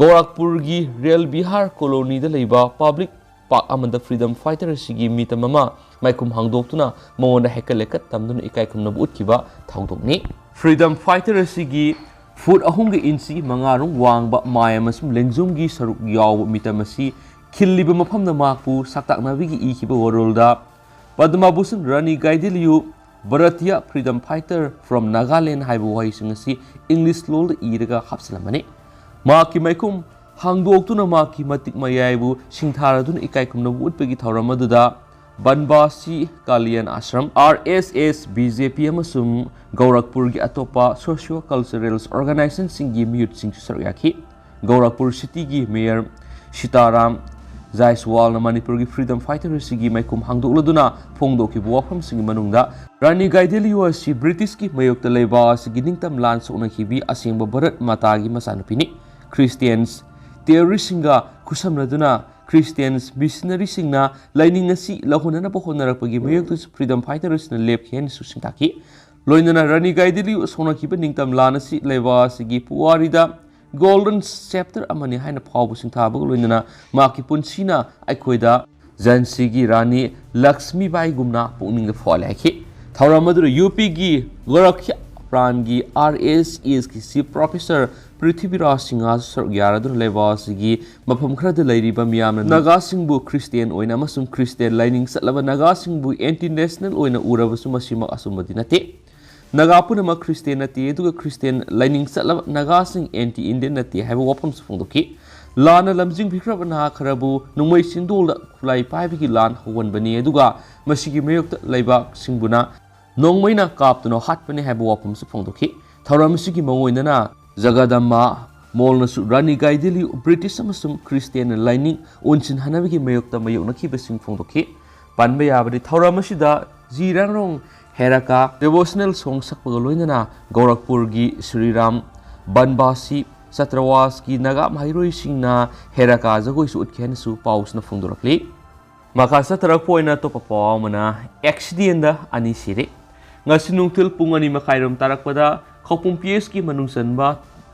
ꯒꯣꯔꯥꯈꯄꯨꯔꯒꯤ ꯔꯦꯜ ꯕꯤꯍꯥꯔ ꯀꯣꯂꯣꯅꯤꯗ ꯂꯩꯕ ꯄꯕ꯭ꯂꯤꯛ ꯄꯥꯔꯛ ꯑꯃꯗ ꯐ꯭ꯔꯤꯗꯝ ꯐꯥꯏꯇꯔ ꯑꯁꯤꯒꯤ ꯃꯤꯇꯝ ꯑꯃ ꯃꯥꯏꯈꯨꯝ ꯍꯥꯡꯗꯣꯛꯇꯨꯅ ꯃꯉꯣꯟꯗ ꯍꯦꯛꯀꯠ ꯂꯦꯛꯀꯠ ꯇꯝꯗꯨꯅ ꯏꯀꯥꯏ ꯈꯨꯝꯅꯕ ꯎꯠꯈꯤꯕ ꯊꯧꯗꯣꯛꯅꯤ꯫ ꯐ꯭ꯔꯤꯗꯝ ꯐꯥꯏꯇꯔ ꯑꯁꯤꯒꯤ ꯐꯨꯠ ꯑꯍꯨꯝꯒ ꯏꯟꯆꯤ ꯃꯉꯥꯔꯣꯝ ꯋꯥꯡꯕ ꯃꯥꯏ ꯑꯃꯁꯨꯡ ꯂꯦꯡꯖꯨꯝꯒꯤ ꯁꯔꯨꯛ ꯌꯥꯎꯕ ꯃꯤꯇꯝ ꯑꯁꯤ ꯈꯤꯜꯂꯤꯕ ꯃꯐꯝꯗ ꯃꯍꯥꯛꯄꯨ ꯁꯛꯇꯥꯛꯅꯕꯒꯤ ꯏꯈꯤꯕ ꯋꯥꯔꯣꯜꯗ Padma Bhushan Rani Gaidinliu Bharatiya freedom fighter from Nagaland ꯍꯥꯏꯕ ꯋꯥꯍꯩꯁꯤꯡ ꯑꯁꯤ ꯏꯪꯂꯤꯁ ꯂꯣꯜꯗ ꯏꯔꯒ ꯍꯥꯞꯆꯤꯜꯂꯝꯕꯅꯤ꯫ ꯃꯍꯥꯛꯀꯤ ꯃꯥꯏꯈꯨꯝ ꯍꯥꯡꯗꯣꯛꯇꯨꯅ ꯃꯍꯥꯛꯀꯤ ꯃꯇꯤꯛ ꯃꯌꯥꯏꯕꯨ ꯁꯤꯡꯊꯥꯔꯗꯨꯅ ꯏꯀꯥꯏ ꯈꯨꯝꯅꯕ ꯎꯠꯄꯒꯤ ꯊꯧꯔꯝ ꯑꯗꯨꯗ ꯕꯟꯕꯥꯁꯤ ꯀꯥꯂꯤꯌꯥꯟ ꯑꯥꯁ꯭ꯔꯝ, ꯑꯥꯔ ꯑꯦꯁ ꯑꯦꯁ, ꯕꯤ ꯖꯦ ꯄꯤ ꯑꯃꯁꯨꯡ ꯒꯧꯔꯈꯄꯨꯔꯒꯤ ꯑꯇꯣꯞꯄ ꯁꯣꯁꯤꯌꯣ ꯀꯜꯆꯔꯦꯜ ꯑꯣꯔꯒꯅꯥꯏꯖꯦꯁꯟꯁꯤꯡꯒꯤ ꯃꯤꯍꯨꯠꯁꯤꯡꯁꯨ ꯁꯔꯨꯛ ꯌꯥꯈꯤ꯫ ꯒꯧꯔꯈꯄꯨꯔ ꯁꯤꯇꯤꯒꯤ ꯃꯦꯌꯔ ꯁꯤꯇꯥꯔꯥꯝ ꯖꯥꯏꯁꯋꯥꯜꯅ ꯃꯅꯤꯄꯨꯔꯒꯤ ꯐ꯭ꯔꯤꯗꯝ ꯐꯥꯏꯇꯔ ꯑꯁꯤꯒꯤ ꯃꯥꯏꯈꯨꯝ ꯍꯥꯡꯗꯣꯛꯂꯗꯨꯅ ꯐꯣꯡꯗꯣꯛꯈꯤꯕ ꯋꯥꯐꯝꯁꯤꯡꯒꯤ ꯃꯅꯨꯡꯗ ꯔꯥꯅꯤ ꯒꯥꯏꯗꯤꯂꯤꯌꯨ ꯑꯁꯤ ꯕ꯭ꯔꯤꯇꯤꯁꯀꯤ ꯃꯥꯌꯣꯛꯇ ꯂꯩꯕꯥꯛ ꯑꯁꯤꯒꯤ ꯅꯤꯡꯇꯝ ꯂꯥꯟ ꯁꯣꯛꯅꯈꯤꯕꯤ ꯑꯁꯦꯡꯕ ꯚꯥꯔꯠ ꯃꯥꯇꯥꯒꯤ ꯃꯆꯥꯅꯨꯄꯤꯅꯤ꯫ ꯈ꯭ꯔꯤꯁꯇꯤꯌꯟꯁ ꯇꯦꯔꯣꯔꯤꯁꯁꯤꯡꯒ ꯈꯨꯠꯁꯝꯅꯗꯨꯅ ꯈ꯭ꯔꯤꯁꯇꯤꯌꯟꯁ ꯃꯤꯁꯅꯔꯤꯁꯤꯡꯅ ꯂꯥꯏꯅꯤꯡ ꯑꯁꯤ ꯂꯧꯍꯟꯅꯅꯕ ꯍꯣꯠꯅꯔꯛꯄꯒꯤ ꯃꯥꯌꯣꯛꯇꯁꯨ ꯐ꯭ꯔꯤꯗꯝ ꯐꯥꯏꯇꯔꯁꯤꯡꯅ ꯂꯦꯞꯈꯤ ꯍꯥꯏꯅꯁꯨ ꯁꯤꯡꯇꯥꯛꯈꯤ꯫ ꯂꯣꯏꯅꯅ ꯔꯥꯅꯤ ꯒꯥꯏꯗꯤꯂꯤꯌꯨ ꯁꯣꯛꯅꯈꯤꯕ ꯅꯤꯡꯇꯝ ꯂꯥꯟ ꯑꯁꯤ ꯂꯩꯕꯥꯛ ꯑꯁꯤꯒꯤ ꯄꯨꯋꯥꯔꯤꯗ ꯒꯣꯜꯗꯟ ꯆꯦꯞꯇꯔ ꯑꯃꯅꯤ ꯍꯥꯏꯅ ꯐꯥꯎꯕ ꯁꯤꯡꯊꯥꯕꯒ ꯂꯣꯏꯅꯅ ꯃꯍꯥꯛꯀꯤ ꯄꯨꯟꯁꯤꯅ ꯑꯩꯈꯣꯏꯗ ꯖꯥꯟꯁꯤꯒꯤ ꯔꯥꯅꯤ ꯂꯛꯁꯃꯤꯕꯥꯏꯒꯨꯝꯅ ꯄꯨꯛꯅꯤꯡꯗ ꯐꯥꯎꯍꯜꯂꯦ ꯍꯥꯏꯈꯤ꯫ ꯊꯧꯔꯝ ꯑꯗꯨꯗ ꯌꯨ ꯄꯤꯒꯤ ꯒꯣꯔꯈ꯭ꯌꯥ ꯄ꯭ꯔꯥꯟꯒꯤ ꯑꯥꯔ ꯑꯦꯁ ꯑꯦꯁꯀꯤ ꯆꯤꯐ ꯄ꯭ꯔꯣꯐꯦꯁꯔ ꯄ꯭ꯔꯤꯊꯤꯕꯤꯔꯥꯖ ꯁꯤꯡꯍꯁꯨ ꯁꯔꯨꯛ ꯌꯥꯔꯗꯨꯅ ꯂꯩꯕꯥꯛ ꯑꯁꯤꯒꯤ ꯃꯐꯝ ꯈꯔꯗ ꯂꯩꯔꯤꯕ ꯃꯤꯌꯥꯝꯅ ꯅꯥꯒꯥꯁꯤꯡꯕꯨ ꯈ꯭ꯔꯤꯁꯇꯤꯌꯟ ꯑꯣꯏꯅ ꯑꯃꯁꯨꯡ ꯈ꯭ꯔꯤꯁꯇꯤꯌꯟ ꯂꯥꯏꯅꯤꯡ ꯆꯠꯂꯕ ꯅꯥꯒꯥꯁꯤꯡꯕꯨ ꯑꯦꯟꯇꯤ ꯅꯦꯁꯅꯦꯜ ꯑꯣꯏꯅ ꯎꯔꯕꯁꯨ ꯃꯁꯤꯃꯛ ꯑꯆꯨꯝꯕꯗꯤ ꯅꯠꯇꯦ꯫ ꯅꯥꯒꯥ ꯄꯨꯝꯅꯃꯛ ꯈ꯭ꯔꯤꯁꯇꯤꯌꯟ ꯅꯠꯇꯦ, ꯑꯗꯨꯒ ꯈ꯭ꯔꯤꯁꯇꯤꯌꯟ ꯂꯥꯏꯅꯤꯡ ꯆꯠꯂꯕ ꯅꯥꯒꯥꯁꯤꯡ ꯑꯦꯟꯇꯤ ꯏꯟꯗꯤꯌꯟ ꯅꯠꯇꯦ ꯍꯥꯏꯕ ꯋꯥꯐꯝꯁꯨ ꯐꯣꯡꯗꯣꯛꯈꯤ꯫ ꯂꯥꯟꯅ ꯂꯝꯖꯤꯡꯕꯤꯈ꯭ꯔꯕ ꯅꯍꯥ ꯈꯔꯕꯨ ꯅꯣꯡꯃꯩ ꯆꯤꯡꯗꯣꯜꯗ ꯈꯨꯠꯂꯥꯏ ꯄꯥꯏꯕꯒꯤ ꯂꯥꯟ ꯍꯧꯍꯟꯕꯅꯤ, ꯑꯗꯨꯒ ꯃꯁꯤꯒꯤ ꯃꯥꯌꯣꯛꯇ ꯂꯩꯕꯥꯛꯁꯤꯡꯕꯨꯅ ꯅꯣꯡꯃꯩꯅ ꯀꯥꯞꯇꯨꯅ ꯍꯥꯠꯄꯅꯤ ꯍꯥꯏꯕ ꯋꯥꯐꯝꯁꯨ ꯐꯣꯡꯗꯣꯛꯈꯤ꯫ ꯊꯧꯔꯝ ꯑꯁꯤꯒꯤ ꯃꯑꯣꯡ ꯑꯣꯏꯅꯅ ꯖꯒꯗꯝꯕ ꯃꯣꯜꯅꯁꯨ ꯔꯥꯅꯤ ꯒꯥꯏꯗꯤꯂꯤꯎ ꯕ꯭ꯔꯤꯇꯤꯁ ꯑꯃꯁꯨꯡ ꯈ꯭ꯔꯤꯁꯇꯤꯌꯥꯟ ꯂꯥꯏꯅꯤꯡ ꯑꯣꯟꯁꯤꯟꯍꯟꯅꯕꯒꯤ ꯃꯥꯌꯣꯛꯇ ꯃꯥꯌꯣꯛꯅꯈꯤꯕꯁꯤꯡ ꯐꯣꯡꯗꯣꯛꯈꯤ꯫ ꯄꯟꯕ ꯌꯥꯕꯗꯤ, ꯊꯧꯔꯝ ꯑꯁꯤꯗ ꯖꯤ ꯔꯥꯡꯔꯣꯡ ꯍꯦꯔꯥꯀꯥ devotional song ꯁꯛꯄꯒ ꯂꯣꯏꯅꯅ ꯒꯣꯔꯈꯄꯨꯔꯒꯤ ꯁ꯭ꯔꯤꯔꯥꯝ ꯕꯟꯕꯥꯁꯤ ꯆꯇ꯭ꯔꯋꯥꯁꯀꯤ ꯅꯥꯒꯥ ꯃꯍꯩꯔꯣꯏꯁꯤꯡꯅ ꯍꯦꯔꯥꯀꯥ ꯖꯒꯣꯏꯁꯨ ꯎꯠꯈꯤ ꯍꯥꯏꯅꯁꯨ ꯄꯥꯎꯁꯤꯅ ꯐꯣꯡꯗꯣꯔꯛꯂꯤ꯫ ꯃꯈꯥ ꯆꯠꯊꯔꯛꯄ ꯑꯣꯏꯅ ꯑꯇꯣꯞꯄ ꯄꯥꯎ ꯑꯃꯅ, ꯑꯦꯛꯁꯤꯗꯦꯟꯗ ꯑꯅꯤ ꯁꯤꯔꯦ꯫ ꯉꯁꯤ ꯅꯨꯡꯊꯤꯜ ꯄꯨꯡ ꯑꯅꯤ ꯃꯈꯥꯏꯔꯣꯝ ꯇꯥꯔꯛꯄꯗ ꯈꯧꯄꯨꯝ ꯄꯤ ꯑꯦꯁꯀꯤ ꯃꯅꯨꯡ ꯆꯟꯕ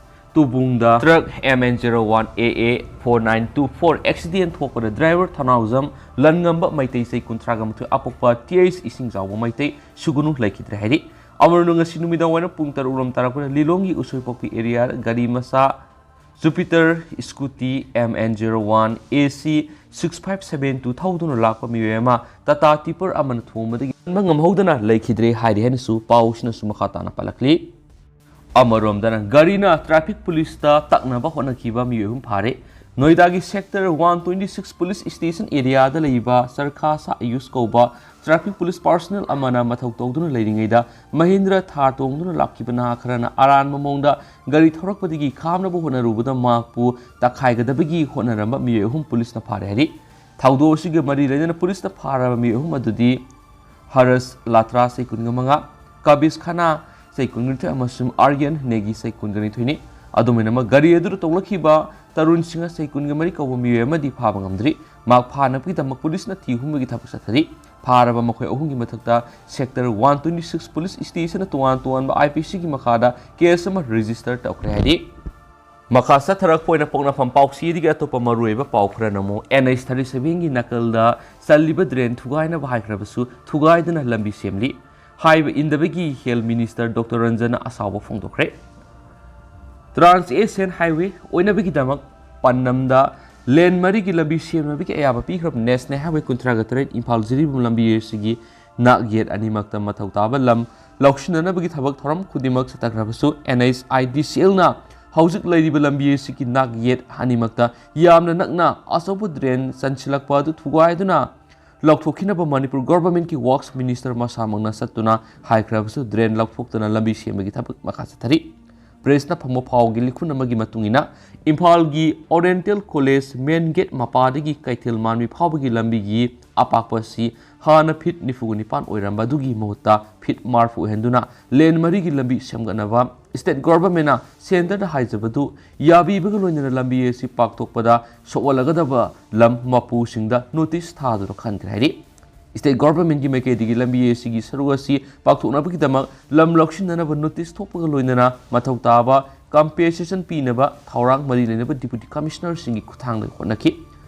ꯇꯨꯕꯨꯡꯗ truck M N zero one A A four nine two four accident ꯊꯣꯛꯄꯗ ꯗ꯭ꯔꯥꯏꯚꯔ ꯊꯅꯥꯎꯖꯝ ꯂꯟꯉꯝꯕ ꯃꯩꯇꯩ, ꯆꯍꯤ ꯀꯨꯟꯊ꯭ꯔꯥꯒ ꯃꯥꯊꯣꯏ, ꯑꯄꯣꯛꯄ ꯇꯤ ꯑꯩꯆ ꯏꯁꯤꯡ ꯆꯥꯎꯕ ꯃꯩꯇꯩ, ꯁꯨꯒꯨꯅꯨ ꯂꯩꯈꯤꯗ꯭ꯔꯦ ꯍꯥꯏꯔꯤ꯫ ꯑꯃꯔꯣꯝꯗ ꯉꯁꯤ ꯅꯨꯃꯤꯗꯥꯡ ꯋꯥꯏꯔꯝ ꯄꯨꯡ ꯇꯔꯨꯛ ꯔꯣꯝ ꯇꯥꯔꯛꯄꯗ ꯂꯤꯂꯣꯡꯒꯤ ꯎꯁꯣꯏꯄꯣꯛꯄꯤ ꯑꯦꯔꯤꯌꯥ ꯒꯥꯔꯤ ꯃꯆꯥ Jupiter scooty M N zero one A C six five seven two ꯊꯧꯗꯨꯅ ꯂꯥꯛꯄ ꯃꯤꯑꯣꯏ ꯑꯃ ꯇꯥꯇꯥ ꯇꯤꯄꯔ ꯑꯃꯅ ꯊꯣꯝꯕꯗꯒꯤ ꯀꯟꯕ ꯉꯝꯍꯧꯗꯅ ꯂꯩꯈꯤꯗ꯭ꯔꯦ ꯍꯥꯏꯔꯤ ꯍꯥꯏꯅꯁꯨ ꯄꯥꯎꯁꯤꯅꯁꯨ ꯃꯈꯥ ꯇꯥꯅ ꯄꯜꯂꯛꯂꯤ꯫ ꯑꯃꯔꯣꯝꯗꯅ ꯒꯥꯔꯤꯅ ꯇ꯭ꯔꯥꯐꯤꯛ ꯄꯨꯂꯤꯁꯇ ꯇꯛꯅꯕ ꯍꯣꯠꯅꯈꯤꯕ ꯃꯤꯑꯣꯏ ꯑꯍꯨꯝ ꯐꯥꯔꯦ꯫ ꯅꯣꯏꯗꯥꯒꯤ sector one twenty six police station ꯑꯦꯔꯤꯌꯥꯗ ꯂꯩꯕ ꯆꯔꯈꯥꯁꯥ ꯑꯌꯨꯁ ꯀꯧꯕ ꯇ꯭ꯔꯥꯐꯤꯛ ꯄꯨꯂꯤꯁ ꯄꯥꯔꯁꯣꯅꯦꯜ ꯑꯃꯅ ꯃꯊꯧ ꯇꯧꯗꯨꯅ ꯂꯩꯔꯤꯉꯩꯗ ꯃꯍꯤꯟꯗ꯭ꯔ ꯊꯥꯔ ꯇꯣꯡꯗꯨꯅ ꯂꯥꯛꯈꯤꯕ ꯅꯍꯥ ꯈꯔꯅ ꯑꯔꯥꯟꯕ ꯃꯑꯣꯡꯗ ꯒꯥꯔꯤ ꯊꯧꯔꯛꯄꯗꯒꯤ ꯈꯥꯝꯅꯕ ꯍꯣꯠꯅꯔꯨꯕꯗ ꯃꯍꯥꯛꯄꯨ ꯇꯛꯈꯥꯏꯒꯗꯕꯒꯤ ꯍꯣꯠꯅꯔꯝꯕ ꯃꯤꯑꯣꯏ ꯑꯍꯨꯝ ꯄꯨꯂꯤꯁꯅ ꯐꯥꯔꯦ ꯍꯥꯏꯔꯤ꯫ ꯊꯧꯗꯣꯛ ꯑꯁꯤꯒ ꯃꯔꯤ ꯂꯩꯅꯅ ꯄꯨꯂꯤꯁꯅ ꯐꯥꯔꯕ ꯃꯤꯑꯣꯏ ꯑꯍꯨꯝ ꯑꯗꯨꯗꯤ ꯍꯔꯁ ꯂꯥꯇ꯭ꯔꯥ, ꯆꯍꯤ ꯀꯨꯟꯒ ꯃꯉꯥ, ꯀꯥꯕꯤꯁ ꯈꯥꯅꯥ, ꯆꯍꯤ ꯀꯨꯟꯒ ꯅꯤꯊꯣꯏ, ꯑꯃꯁꯨꯡ ꯑꯥꯔꯌꯟ ꯅꯦꯒꯤ, ꯆꯍꯤ ꯀꯨꯟꯒ ꯅꯤꯊꯣꯏꯅꯤ꯫ ꯑꯗꯨꯃꯥꯏꯅꯃꯛ ꯒꯥꯔꯤ ꯑꯗꯨꯗ ꯇꯣꯡꯂꯛꯈꯤꯕ ꯇꯔꯨꯟ ꯁꯤꯡꯍ, ꯆꯍꯤ ꯀꯨꯟꯒ ꯃꯔꯤ ꯀꯧꯕ ꯃꯤꯑꯣꯏ ꯑꯃꯗꯤ ꯐꯥꯕ ꯉꯝꯗ꯭ꯔꯤ꯫ ꯃꯍꯥꯛ ꯐꯥꯅꯕꯒꯤꯗꯃꯛ ꯄꯨꯂꯤꯁꯅ ꯊꯤ ꯍꯨꯝꯕꯒꯤ ꯊꯕꯛ ꯆꯠꯊꯔꯤ꯫ ꯐꯥꯔꯕ ꯃꯈꯣꯏ ꯑꯍꯨꯝꯒꯤ ꯃꯊꯛꯇ sector one twenty six police ꯁ꯭ꯇꯦꯁꯟꯅ ꯇꯣꯉꯥꯟ ꯇꯣꯉꯥꯟꯕ ꯑꯥꯏ ꯄꯤ ꯁꯤꯒꯤ ꯃꯈꯥꯗ ꯀꯦꯁ ꯑꯃ ꯔꯦꯖꯤꯁꯇꯔ ꯇꯧꯈ꯭ꯔꯦ ꯍꯥꯏꯔꯤ꯫ ꯃꯈꯥ ꯆꯠꯊꯔꯛꯄ ꯑꯣꯏꯅ ꯄꯣꯛꯅꯐꯝ ꯄꯥꯎꯆꯦꯗꯒꯤ ꯑꯇꯣꯞꯄ ꯃꯔꯨꯑꯣꯏꯕ ꯄꯥꯎ ꯈꯔꯅ ꯑꯃꯨꯛ ꯑꯦꯟ ꯑꯩꯆ ꯊꯥꯔꯇꯤ ꯁꯚꯦꯟꯒꯤ ꯅꯥꯀꯜꯗ ꯆꯜꯂꯤꯕ ꯗ꯭ꯔꯦꯟ ꯊꯨꯒꯥꯏꯅꯕ ꯍꯥꯏꯈ꯭ꯔꯕꯁꯨ ꯊꯨꯒꯥꯏꯗꯨꯅ ꯂꯝꯕꯤ ꯁꯦꯝꯂꯤ꯫ ꯍꯥꯏꯕ ꯏꯟꯗꯕꯒꯤ ꯍꯦꯜꯊ ꯃꯤꯅꯤꯁꯇꯔ ꯗꯣꯛꯇꯔ ꯔꯟꯖꯟꯅ ꯑꯁꯥꯎꯕ ꯐꯣꯡꯗꯣꯛꯈ꯭ꯔꯦ꯫ ꯇ꯭ꯔꯥꯟꯁ ꯑꯦꯁꯤꯌꯥꯟ ꯍꯥꯏꯋꯦ ꯑꯣꯏꯅꯕꯒꯤꯗꯃꯛ ꯄꯥꯟꯗꯝꯗ ꯂꯦꯟ ꯃꯔꯤꯒꯤ ꯂꯝꯕꯤ ꯁꯦꯝꯅꯕꯒꯤ ꯑꯌꯥꯕ ꯄꯤꯈ꯭ꯔꯕ ꯅꯦꯁꯅꯦꯜ ꯍꯥꯏꯋꯦ ꯀꯨꯟꯊ꯭ꯔꯥꯒ ꯇꯔꯦꯠ ꯏꯝꯐꯥꯜ ꯖꯤꯔꯤꯕꯥꯝ ꯂꯝꯕꯤ ꯑꯁꯤꯒꯤ ꯅꯥꯛ ꯌꯦꯠ ꯑꯅꯤꯃꯛꯇ ꯃꯊꯧ ꯇꯥꯕ ꯂꯝ ꯂꯧꯁꯤꯟꯅꯅꯕꯒꯤ ꯊꯕꯛ ꯊꯧꯔꯝ ꯈꯨꯗꯤꯡꯃꯛ ꯆꯠꯊꯈ꯭ꯔꯕꯁꯨ, ꯑꯦꯟ ꯑꯩꯆ ꯑꯥꯏ ꯗꯤ ꯁꯤ ꯑꯦꯜꯅ ꯍꯧꯖꯤꯛ ꯂꯩꯔꯤꯕ ꯂꯝꯕꯤ ꯑꯁꯤꯒꯤ ꯅꯥꯛ ꯌꯦꯠ ꯑꯅꯤꯃꯛꯇ ꯌꯥꯝꯅ ꯅꯛꯅ ꯑꯆꯧꯕ ꯗ꯭ꯔꯦꯟ ꯆꯟꯁꯤꯜꯂꯛꯄ ꯑꯗꯨ ꯊꯨꯒꯥꯏꯗꯨꯅ ꯂꯧꯊꯣꯛꯈꯤꯅꯕ ꯃꯅꯤꯄꯨꯔ ꯒꯣꯚꯔꯟꯃꯦꯟꯠꯀꯤ ꯋꯥꯔꯛꯁ ꯃꯤꯅꯤꯁꯇꯔ ꯃꯁꯥꯃꯛꯅ ꯆꯠꯇꯨꯅ ꯍꯥꯏꯈ꯭ꯔꯕꯁꯨ, ꯗ꯭ꯔꯦꯟ ꯂꯧꯊꯣꯛꯇꯅ ꯂꯝꯕꯤ ꯁꯦꯝꯕꯒꯤ ꯊꯕꯛ ꯃꯈꯥ ꯆꯠꯊꯔꯤ꯫ ꯄ꯭ꯔꯦꯁꯅ ꯐꯪꯕ ꯄꯥꯎꯒꯤ ꯂꯤꯈꯨꯟ ꯑꯃꯒꯤ ꯃꯇꯨꯡ ꯏꯟꯅ, ꯏꯝꯐꯥꯜꯒꯤ ꯑꯣꯔꯤꯌꯦꯟꯇꯦꯜ ꯀꯣꯂꯦꯖ ꯃꯦꯟ ꯒꯦꯠ ꯃꯄꯥꯗꯒꯤ ꯀꯩꯊꯦꯜ ꯃꯥꯟꯕꯤ ꯐꯥꯎꯕꯒꯤ ꯂꯝꯕꯤꯒꯤ ꯑꯄꯥꯛꯄ ꯑꯁꯤ ꯍꯥꯟꯅ ꯐꯤꯠ ꯅꯤꯐꯨꯒ ꯅꯤꯄꯥꯟ ꯑꯣꯏꯔꯝꯕ ꯑꯗꯨꯒꯤ ꯃꯍꯨꯠꯇ ꯐꯤꯠ ꯃꯔꯤꯐꯨ ꯑꯣꯏꯍꯟꯗꯨꯅ ꯂꯦꯟ ꯃꯔꯤꯒꯤ ꯂꯝꯕꯤ ꯁꯦꯝꯒꯠꯅꯕ ꯁ꯭ꯇꯦꯠ ꯒꯣꯚꯔꯟꯃꯦꯟꯠꯅ ꯁꯦꯟꯇꯔꯗ ꯍꯥꯏꯖꯕꯗꯨ ꯌꯥꯕꯤꯕꯒ ꯂꯣꯏꯅꯅ ꯂꯝꯕꯤ ꯑꯁꯤ ꯄꯥꯛꯊꯣꯛꯄꯗ ꯁꯣꯛꯍꯜꯂꯒꯗꯕ ꯂꯝ ꯃꯄꯨꯁꯤꯡꯗ ꯅꯣꯇꯤꯁ ꯊꯥꯗꯨꯅ ꯈꯟꯈ꯭ꯔꯦ ꯍꯥꯏꯔꯤ꯫ ꯁ꯭ꯇꯦꯠ ꯒꯣꯚꯔꯟꯃꯦꯟꯠꯀꯤ ꯃꯥꯏꯀꯩꯗꯒꯤ ꯂꯝꯕꯤ ꯑꯁꯤꯒꯤ ꯁꯔꯨꯛ ꯑꯁꯤ ꯄꯥꯛꯊꯣꯛꯅꯕꯒꯤꯗꯃꯛ ꯂꯝ ꯂꯧꯁꯤꯟꯅꯅꯕ ꯅꯣꯇꯤꯁ ꯊꯣꯛꯄꯒ ꯂꯣꯏꯅꯅ ꯃꯊꯧ ꯇꯥꯕ ꯀꯝꯄꯦꯟꯁꯦꯁꯟ ꯄꯤꯅꯕ ꯊꯧꯔꯥꯡ ꯃꯔꯤ ꯂꯩꯅꯕ ꯗꯤꯄꯨꯇꯤ ꯀꯃꯤꯁꯅꯔꯁꯤꯡꯒꯤ ꯈꯨꯠꯊꯥꯡꯗ ꯍꯣꯠꯅꯈꯤ꯫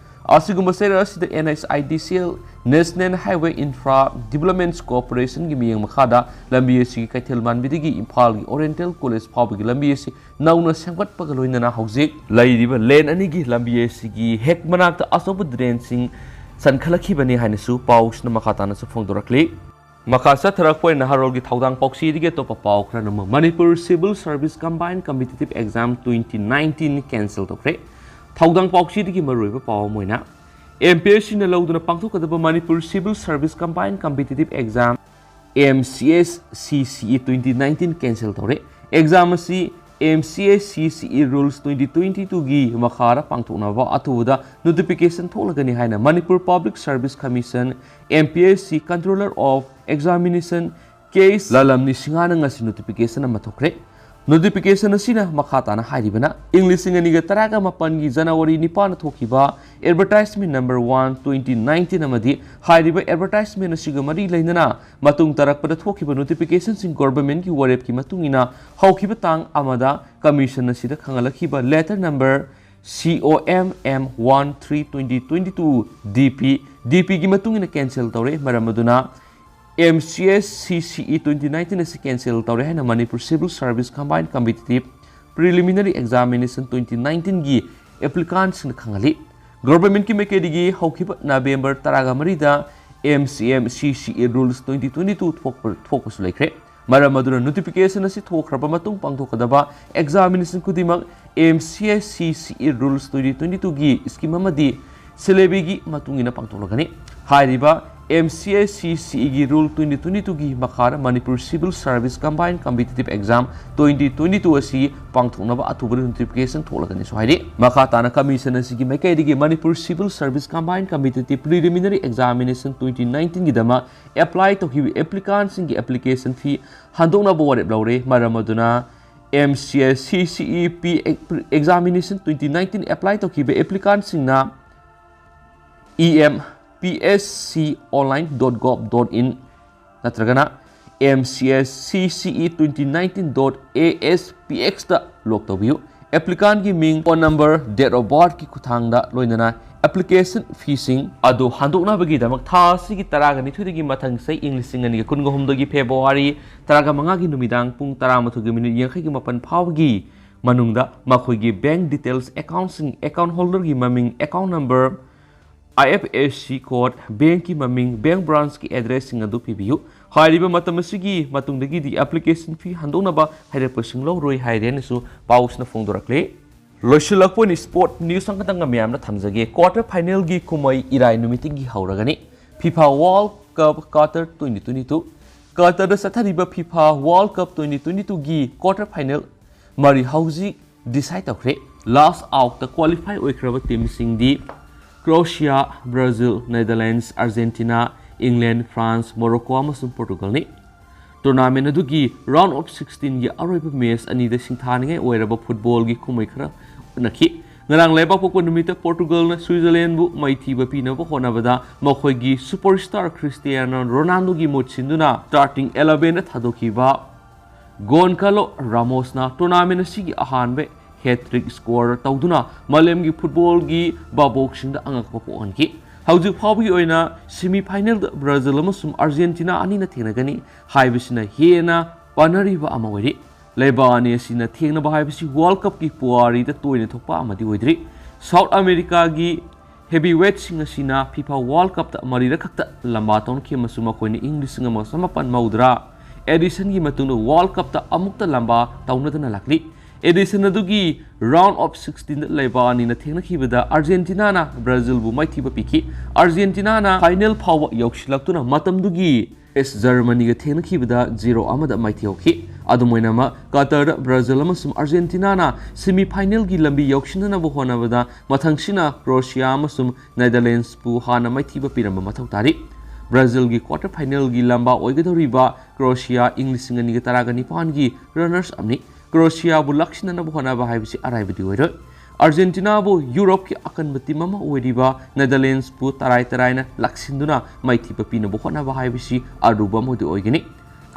ꯑꯁꯤꯒꯨꯝꯕ ꯆꯩꯔꯛ ꯑꯁꯤꯗ and H I D C L, national highway infra developments ꯀꯣꯔꯄꯣꯔꯦꯁꯟꯒꯤ ꯃꯤꯠꯌꯦꯡ ꯃꯈꯥꯗ ꯂꯝꯕꯤ ꯑꯁꯤꯒꯤ ꯀꯩꯊꯦꯜ ꯃꯥꯟꯕꯤꯗꯒꯤ ꯏꯝꯐꯥꯜꯒꯤ ꯑꯣꯔꯤꯌꯦꯟꯇꯦꯜ ꯀꯣꯂꯦꯖ ꯐꯥꯎꯕꯒꯤ ꯂꯝꯕꯤ ꯑꯁꯤ ꯅꯧꯅ ꯁꯦꯝꯒꯠꯄꯒ ꯂꯣꯏꯅꯅ ꯍꯧꯖꯤꯛ ꯂꯩꯔꯤꯕ ꯂꯦꯟ ꯑꯅꯤꯒꯤ ꯂꯝꯕꯤ ꯑꯁꯤꯒꯤ ꯍꯦꯛ ꯃꯅꯥꯛꯇ ꯑꯆꯧꯕ ꯗ꯭ꯔꯦꯟꯁꯤꯡ ꯆꯟꯈꯠꯂꯛꯈꯤꯕꯅꯤ ꯍꯥꯏꯅꯁꯨ ꯄꯥꯎꯁꯤꯅ ꯃꯈꯥ ꯇꯥꯅꯁꯨ ꯐꯣꯡꯗꯣꯔꯛꯂꯤ꯫ ꯃꯈꯥ ꯆꯠꯊꯔꯛꯄ ꯑꯣꯏꯅ ꯅꯍꯥꯔꯣꯜꯒꯤ ꯊꯧꯗꯥꯡ ꯄꯥꯎꯆꯦꯗꯒꯤ ꯑꯇꯣꯞꯄ ꯄꯥꯎ ꯈꯔꯅ ꯑꯃꯨꯛ, Manipur civil service combined competitive exam twenty nineteen cancel ꯇꯧꯈ꯭ꯔꯦ꯫ ꯊꯧꯗꯥꯡ ꯄꯥꯎꯆꯦꯗꯒꯤ ꯃꯔꯨꯑꯣꯏꯕ ꯄꯥꯎ ꯑꯃ ꯑꯣꯏꯅ, ꯑꯦꯝ ꯄꯤ ꯑꯦꯁ ꯁꯤꯅ ꯂꯧꯗꯨꯅ ꯄꯥꯡꯊꯣꯛꯀꯗꯕ Manipur civil service combined competitive exam, M C S C C E twenty nineteen cancel ꯇꯧꯔꯦ꯫ ꯑꯦꯛꯖꯥꯝ ꯑꯁꯤ M C S C C E rules twenty twenty ꯇꯨꯒꯤ ꯃꯈꯥꯗ ꯄꯥꯡꯊꯣꯛꯅꯕ ꯑꯊꯨꯕꯗ ꯅꯣꯇꯤꯐꯤꯀꯦꯁꯟ ꯊꯣꯛꯂꯒꯅꯤ ꯍꯥꯏꯅ Manipur public service commission, M P S C, controller of examination K S ꯂꯥꯂꯝꯅꯤ ꯁꯤꯡꯍꯥꯅ ꯉꯁꯤ ꯅꯣꯇꯤꯐꯤꯀꯦꯁꯟ ꯑꯃ ꯊꯣꯛꯈ꯭ꯔꯦ꯫ ꯅꯣꯇꯤꯐꯤꯀꯦꯁꯟ ꯑꯁꯤꯅ ꯃꯈꯥ ꯇꯥꯅ ꯍꯥꯏꯔꯤꯕꯅ, ꯏꯪ ꯂꯤꯁꯤꯡ ꯑꯅꯤꯒ ꯇꯔꯥꯒ ꯃꯥꯄꯟꯒꯤ ꯖꯅꯋꯥꯔꯤ ꯅꯤꯄꯥꯟꯗ ꯊꯣꯛꯈꯤꯕ advertisement number one twenty nineteen ꯑꯃꯗꯤ ꯍꯥꯏꯔꯤꯕ ꯑꯦꯗꯚꯔꯇꯥꯏꯖꯃꯦꯟ ꯑꯁꯤꯒ ꯃꯔꯤ ꯂꯩꯅꯅ ꯃꯇꯨꯡ ꯇꯥꯔꯛꯄꯗ ꯊꯣꯛꯈꯤꯕ ꯅꯣꯇꯤꯐꯤꯀꯦꯁꯟꯁꯤꯡ ꯒꯣꯚꯔꯟꯃꯦꯟꯠꯀꯤ ꯋꯥꯔꯦꯞꯀꯤ ꯃꯇꯨꯡ ꯏꯟꯅ ꯍꯧꯈꯤꯕ ꯇꯥꯡ ꯑꯃꯗ ꯀꯃꯤꯁꯟ ꯑꯁꯤꯗ ꯈꯪꯍꯜꯂꯛꯈꯤꯕ letter number C O M M one three twenty twenty two D P, D ꯄꯤꯒꯤ ꯃꯇꯨꯡ ꯏꯟꯅ ꯀꯦꯟꯁꯦꯜ ꯇꯧꯔꯦ꯫ ꯃꯔꯝ ꯑꯗꯨꯅ M C S C C E twenty nineteen ꯑꯁꯤ ꯀꯦꯟꯁꯦꯜ ꯇꯧꯔꯦ ꯍꯥꯏꯅ Manipur civil service combined competitive preliminary examination twenty ꯅꯥꯏꯟꯇꯤꯟꯒꯤ ꯑꯦꯄ꯭ꯂꯤꯀꯥꯟꯁꯤꯡꯅ ꯈꯪꯍꯜꯂꯤ꯫ ꯒꯣꯚꯔꯟꯃꯦꯟꯠꯀꯤ ꯃꯥꯏꯀꯩꯗꯒꯤ ꯍꯧꯈꯤꯕ ꯅꯕꯦꯝꯕꯔ ꯇꯔꯥꯒ ꯃꯔꯤꯗ M C M C C E rules twenty twenty two ꯊꯣꯛꯄ, ꯊꯣꯛꯄꯁꯨ ꯂꯩꯈ꯭ꯔꯦ꯫ ꯃꯔꯝ ꯑꯗꯨꯅ ꯅꯣꯇꯤꯐꯤꯀꯦꯁꯟ ꯑꯁꯤ ꯊꯣꯛꯈ꯭ꯔꯕ ꯃꯇꯨꯡ ꯄꯥꯡꯊꯣꯛꯀꯗꯕ ꯑꯦꯛꯖꯥꯃꯤꯅꯦꯁꯟ ꯈꯨꯗꯤꯡꯃꯛ M C S C C E rules twenty twenty ꯇꯨꯒꯤ ꯁ꯭ꯀꯤꯝ ꯑꯃꯗꯤ ꯁꯤꯂꯦꯕꯤꯒꯤ ꯃꯇꯨꯡ ꯏꯟꯅ ꯄꯥꯡꯊꯣꯛꯂꯒꯅꯤ꯫ ꯍꯥꯏꯔꯤꯕ M C S C C E ꯒꯤ Rule twenty twenty-two ꯒꯤ ꯃꯈꯥꯗ Manipur Civil Service Combined Competitive Exam twenty twenty-two ꯑꯁꯤ ꯄꯥꯡꯊꯣꯛꯅꯕ ꯑꯊꯨꯕꯗ notification ꯊꯣꯛꯂꯒꯅꯤꯁꯨ ꯍꯥꯏꯔꯤ꯫ ꯃꯈꯥ ꯇꯥꯅ commission ꯑꯁꯤꯒꯤ ꯃꯥꯏꯀꯩꯗꯒꯤ Manipur Civil Service Combined Competitive Preliminary Examination twenty nineteen ꯒꯤꯗꯃꯛ apply ꯇꯧꯈꯤꯕ applicant ꯁꯤꯡꯒꯤ application fee ꯍꯟꯗꯣꯛꯅꯕ ꯋꯥꯔꯦꯞ ꯂꯧꯔꯦ꯫ ꯃꯔꯝ ꯑꯗꯨꯅ M C S C C E P examination twenty nineteen apply ꯇꯧꯈꯤꯕ applicant ꯁꯤꯡꯅ E M P S C online dot gov dot in ꯅꯠꯇ꯭ꯔꯒꯅ M C S C C E twenty nineteen dot A S P X ꯇ log ꯇꯧꯕꯤꯌꯨ꯫ Applicant ꯀꯤ ꯃꯤꯡ, phone number, date of birth ꯀꯤ ꯈꯨꯠꯊꯥꯡꯗ ꯂꯣꯏꯅꯅ application fee ꯁꯤꯡ ꯑꯗꯨ ꯍꯟꯗꯣꯛꯅꯕꯒꯤꯗꯃꯛ ꯊꯥ ꯑꯁꯤꯒꯤ ꯇꯔꯥꯒ ꯅꯤꯊꯣꯏꯗꯒꯤ ꯃꯊꯪ ꯆꯍꯤ ꯏꯪ ꯂꯤꯁꯤꯡ ꯑꯅꯤꯒ ꯀꯨꯟꯒ ꯍꯨꯝꯗꯣꯏꯒꯤ February ꯇꯔꯥꯒ ꯃꯉꯥꯒꯤ ꯅꯨꯃꯤꯗꯥꯡ ꯄꯨꯡ ꯇꯔꯥꯃꯥꯊꯣꯏꯒꯤ minute ꯌꯥꯡꯈꯩꯒꯤ ꯃꯥꯄꯟ ꯐꯥꯎꯕꯒꯤ ꯃꯅꯨꯡꯗ ꯃꯈꯣꯏꯒꯤ bank details, account ꯁꯤꯡ, account holder ꯒꯤ ꯃꯃꯤꯡ, account number, I F S C code, bank ꯀꯤ ꯃꯃꯤꯡ, bank branch ꯀꯤ address ꯁꯤꯡ ꯑꯗꯨ ꯄꯤꯕꯤꯌꯨ꯫ ꯍꯥꯏꯔꯤꯕ ꯃꯇꯝ ꯑꯁꯤꯒꯤ ꯃꯇꯨꯡꯗꯒꯤꯗꯤ application fee ꯍꯟꯗꯣꯛꯅꯕ ꯍꯥꯏꯔꯛꯄꯁꯤꯡ ꯂꯧꯔꯣꯏ ꯍꯥꯏꯔꯦꯅꯁꯨ ꯄꯥꯎꯁꯤꯅ ꯐꯣꯡꯗꯣꯔꯛꯂꯤ꯫ ꯂꯣꯏꯁꯤꯜꯂꯛꯄ ꯑꯣꯏꯅ sport news ꯑꯃꯈꯛꯇꯪꯒ ꯃꯌꯥꯝꯗ ꯊꯝꯖꯒꯦ꯫ Quarter final ꯒꯤ ꯀꯨꯝꯍꯩ ꯏꯔꯥꯏ ꯅꯨꯃꯤꯠꯇꯒꯤ ꯍꯧꯔꯒꯅꯤ꯫ FIFA World Cup Qatar twenty twenty-two꯫ Qatar ꯗ ꯆꯠꯊꯔꯤꯕ FIFA World Cup twenty twenty-two ꯒꯤ quarter final ꯃꯔꯤ ꯍꯧꯖꯤꯛ decide ꯇꯧꯈ꯭ꯔꯦ꯫ Last out ꯇ qualify ꯑꯣꯏꯈ꯭ꯔꯕ team ꯁꯤꯡꯗꯤ Croatia, Brazil, Netherlands, Argentina, England, France, Morocco ꯑꯃꯁꯨꯡ Portugal ꯅꯤ꯫ Tournament ꯑꯗꯨꯒꯤ round of sixteen ꯒꯤ ꯑꯔꯣꯏꯕ match ꯑꯅꯤꯗ ꯁꯤꯡꯊꯥꯅꯤꯡꯉꯥꯏ ꯑꯣꯏꯔꯕ football ꯒꯤ ꯀꯨꯝꯍꯩ ꯈꯔ ꯎꯠꯅꯈꯤ꯫ ꯉꯔꯥꯡ ꯂꯩꯕꯥꯛꯄꯣꯛꯄ ꯅꯨꯃꯤꯠꯇ Portugal ꯅ Switzerland ꯕꯨ ꯃꯥꯏꯊꯤꯕ ꯄꯤꯅꯕ ꯍꯣꯠꯅꯕꯗ ꯃꯈꯣꯏꯒꯤ superstar Cristiano Ronaldo ꯒꯤ ꯃꯍꯨꯠ ꯁꯤꯟꯗꯨꯅ starting eleven ꯗ ꯊꯥꯗꯣꯛꯈꯤꯕ Goncalo Ramos ꯅ tournament ꯑꯁꯤꯒꯤ ꯑꯍꯥꯟꯕ hat-trick score ꯇꯧꯗꯨꯅ ꯃꯥꯂꯦꯝꯒꯤ football ꯒꯤ ꯚꯥꯕꯣꯛꯁꯤꯡꯗ ꯑꯉꯛꯄ ꯄꯣꯛꯍꯟꯈꯤ꯫ ꯍꯧꯖꯤꯛ ꯐꯥꯎꯕꯒꯤ ꯑꯣꯏꯅ semi final ꯗ Brazil ꯑꯃꯁꯨꯡ Argentina ꯑꯅꯤꯅ ꯊꯦꯡꯅꯒꯅꯤ ꯍꯥꯏꯕꯁꯤꯅ ꯍꯦꯟꯅ ꯄꯥꯅꯔꯤꯕ ꯑꯃ ꯑꯣꯏꯔꯤ꯫ ꯂꯩꯕꯥꯛ ꯑꯅꯤ ꯑꯁꯤꯅ ꯊꯦꯡꯅꯕ ꯍꯥꯏꯕꯁꯤ World Cup ꯀꯤ ꯄꯨꯋꯥꯔꯤꯗ ꯇꯣꯏꯅ ꯊꯣꯛꯄ ꯑꯃꯗꯤ ꯑꯣꯏꯗ꯭ꯔꯤ꯫ South America ꯒꯤ heavyweight ꯁꯤꯡ ꯑꯁꯤꯅ FIFA World Cup ꯇ ꯃꯔꯤꯔꯛ ꯈꯛꯇ ꯂꯝꯕꯥ ꯇꯧꯅꯈꯤ ꯑꯃꯁꯨꯡ ꯃꯈꯣꯏꯅ ꯏꯪ ꯂꯤꯁꯤꯡ ꯑꯃꯒ ꯆꯃꯥꯄꯟ ꯃꯧꯗ꯭ꯔꯥ edition ꯒꯤ ꯃꯇꯨꯡꯗ World Cup ꯇ ꯑꯃꯨꯛꯇ ꯂꯝꯕꯥ ꯇꯧꯅꯗꯨꯅ ꯂꯥꯛꯂꯤ꯫ Edition ꯑꯗꯨꯒꯤ round of sixteen ꯗ ꯂꯩꯕꯥꯛ ꯑꯅꯤꯅ ꯊꯦꯡꯅꯈꯤꯕꯗ Argentina ꯅ Brazil ꯕꯨ ꯃꯥꯏꯊꯤꯕ ꯄꯤꯈꯤ꯫ Argentina ꯅ final ꯐꯥꯎꯕ ꯌꯧꯁꯤꯜꯂꯛꯇꯨꯅ ꯃꯇꯝꯗꯨꯒꯤ Germany ꯒ ꯊꯦꯡꯅꯈꯤꯕꯗ zero ꯑꯃꯗ ꯃꯥꯏꯊꯤꯍꯧꯈꯤ꯫ ꯑꯗꯨꯝ ꯑꯣꯏꯅꯃꯛ, Qatar ꯗ Brazil ꯑꯃꯁꯨꯡ Argentina ꯅ semi final ꯒꯤ ꯂꯝꯕꯤ ꯌꯧꯁꯤꯟꯅꯅꯕ ꯍꯣꯠꯅꯕꯗ ꯃꯊꯪꯁꯤꯅ Croatia ꯑꯃꯁꯨꯡ Netherlands ꯕꯨ ꯍꯥꯟꯅ ꯃꯥꯏꯊꯤꯕ ꯄꯤꯔꯝꯕ ꯃꯊꯧ ꯇꯥꯔꯤ꯫ Brazil ꯒꯤ quarter final ꯒꯤ ꯂꯝꯕꯥ ꯑꯣꯏꯒꯗꯧꯔꯤꯕ Croatia ꯏꯪ ꯂꯤꯁꯤꯡ ꯑꯅꯤꯒ ꯇꯔꯥꯒ ꯅꯤꯄꯥꯟꯒꯤ runners up ꯅꯤ꯫ Croatia ꯕꯨ ꯂꯥꯛꯁꯤꯟꯅꯅꯕ ꯍꯣꯠꯅꯕ ꯍꯥꯏꯕꯁꯤ ꯑꯔꯥꯏꯕꯗꯤ ꯑꯣꯏꯔꯣꯏ꯫ Argentina ꯕꯨ Europe ꯀꯤ ꯑꯀꯟꯕ team ꯑꯃ ꯑꯣꯏꯔꯤꯕ Netherlands ꯕꯨ ꯇꯔꯥꯏ ꯇꯔꯥꯏꯅ ꯂꯥꯛꯁꯤꯟꯗꯨꯅ ꯃꯥꯏꯊꯤꯕ ꯄꯤꯅꯕ ꯍꯣꯠꯅꯕ ꯍꯥꯏꯕꯁꯤ ꯑꯔꯨꯕ ꯑꯃꯗꯤ ꯑꯣꯏꯒꯅꯤ꯫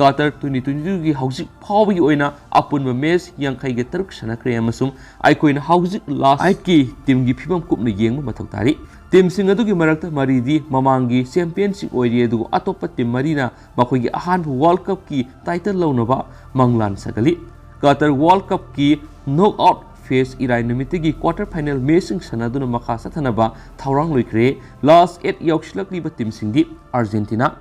Qatar twenty twenty-two ꯒꯤ ꯍꯧꯖꯤꯛ ꯐꯥꯎꯕꯒꯤ ꯑꯣꯏꯅ ꯑꯄꯨꯟꯕ match ꯌꯥꯡꯈꯩꯒ ꯇꯔꯨꯛ ꯁꯥꯟꯅꯈ꯭ꯔꯦ ꯑꯃꯁꯨꯡ ꯑꯩꯈꯣꯏꯅ ꯍꯧꯖꯤꯛ last eight ꯀꯤ team ꯒꯤ ꯐꯤꯕꯝ ꯀꯨꯞꯅ ꯌꯦꯡꯕ ꯃꯊꯧ ꯇꯥꯔꯤ꯫ Team ꯁꯤꯡ ꯑꯗꯨꯒꯤ ꯃꯔꯛꯇ ꯃꯔꯤꯗꯤ ꯃꯃꯥꯡꯒꯤ champion ꯁꯤꯡ ꯑꯣꯏꯔꯤ, ꯑꯗꯨꯒ ꯑꯇꯣꯞꯄ team ꯃꯔꯤꯅ ꯃꯈꯣꯏꯒꯤ ꯑꯍꯥꯟꯕ World Cup ꯀꯤ title ꯂꯧꯅꯕ ꯃꯪꯂꯥꯟ ꯁꯥꯒꯠꯂꯤ꯫ Qatar World Cup ꯀꯤ knockout phase ꯏꯔꯥꯏ ꯅꯨꯃꯤꯠꯇꯒꯤ quarter final match ꯁꯤꯡ ꯁꯥꯟꯅꯗꯨꯅ ꯃꯈꯥ ꯆꯠꯊꯅꯕ ꯊꯧꯔꯥꯡ ꯂꯣꯏꯈ꯭ꯔꯦ꯫ Last eight ꯌꯧꯁꯤꯜꯂꯛꯂꯤꯕ team ꯁꯤꯡꯗꯤ Argentina,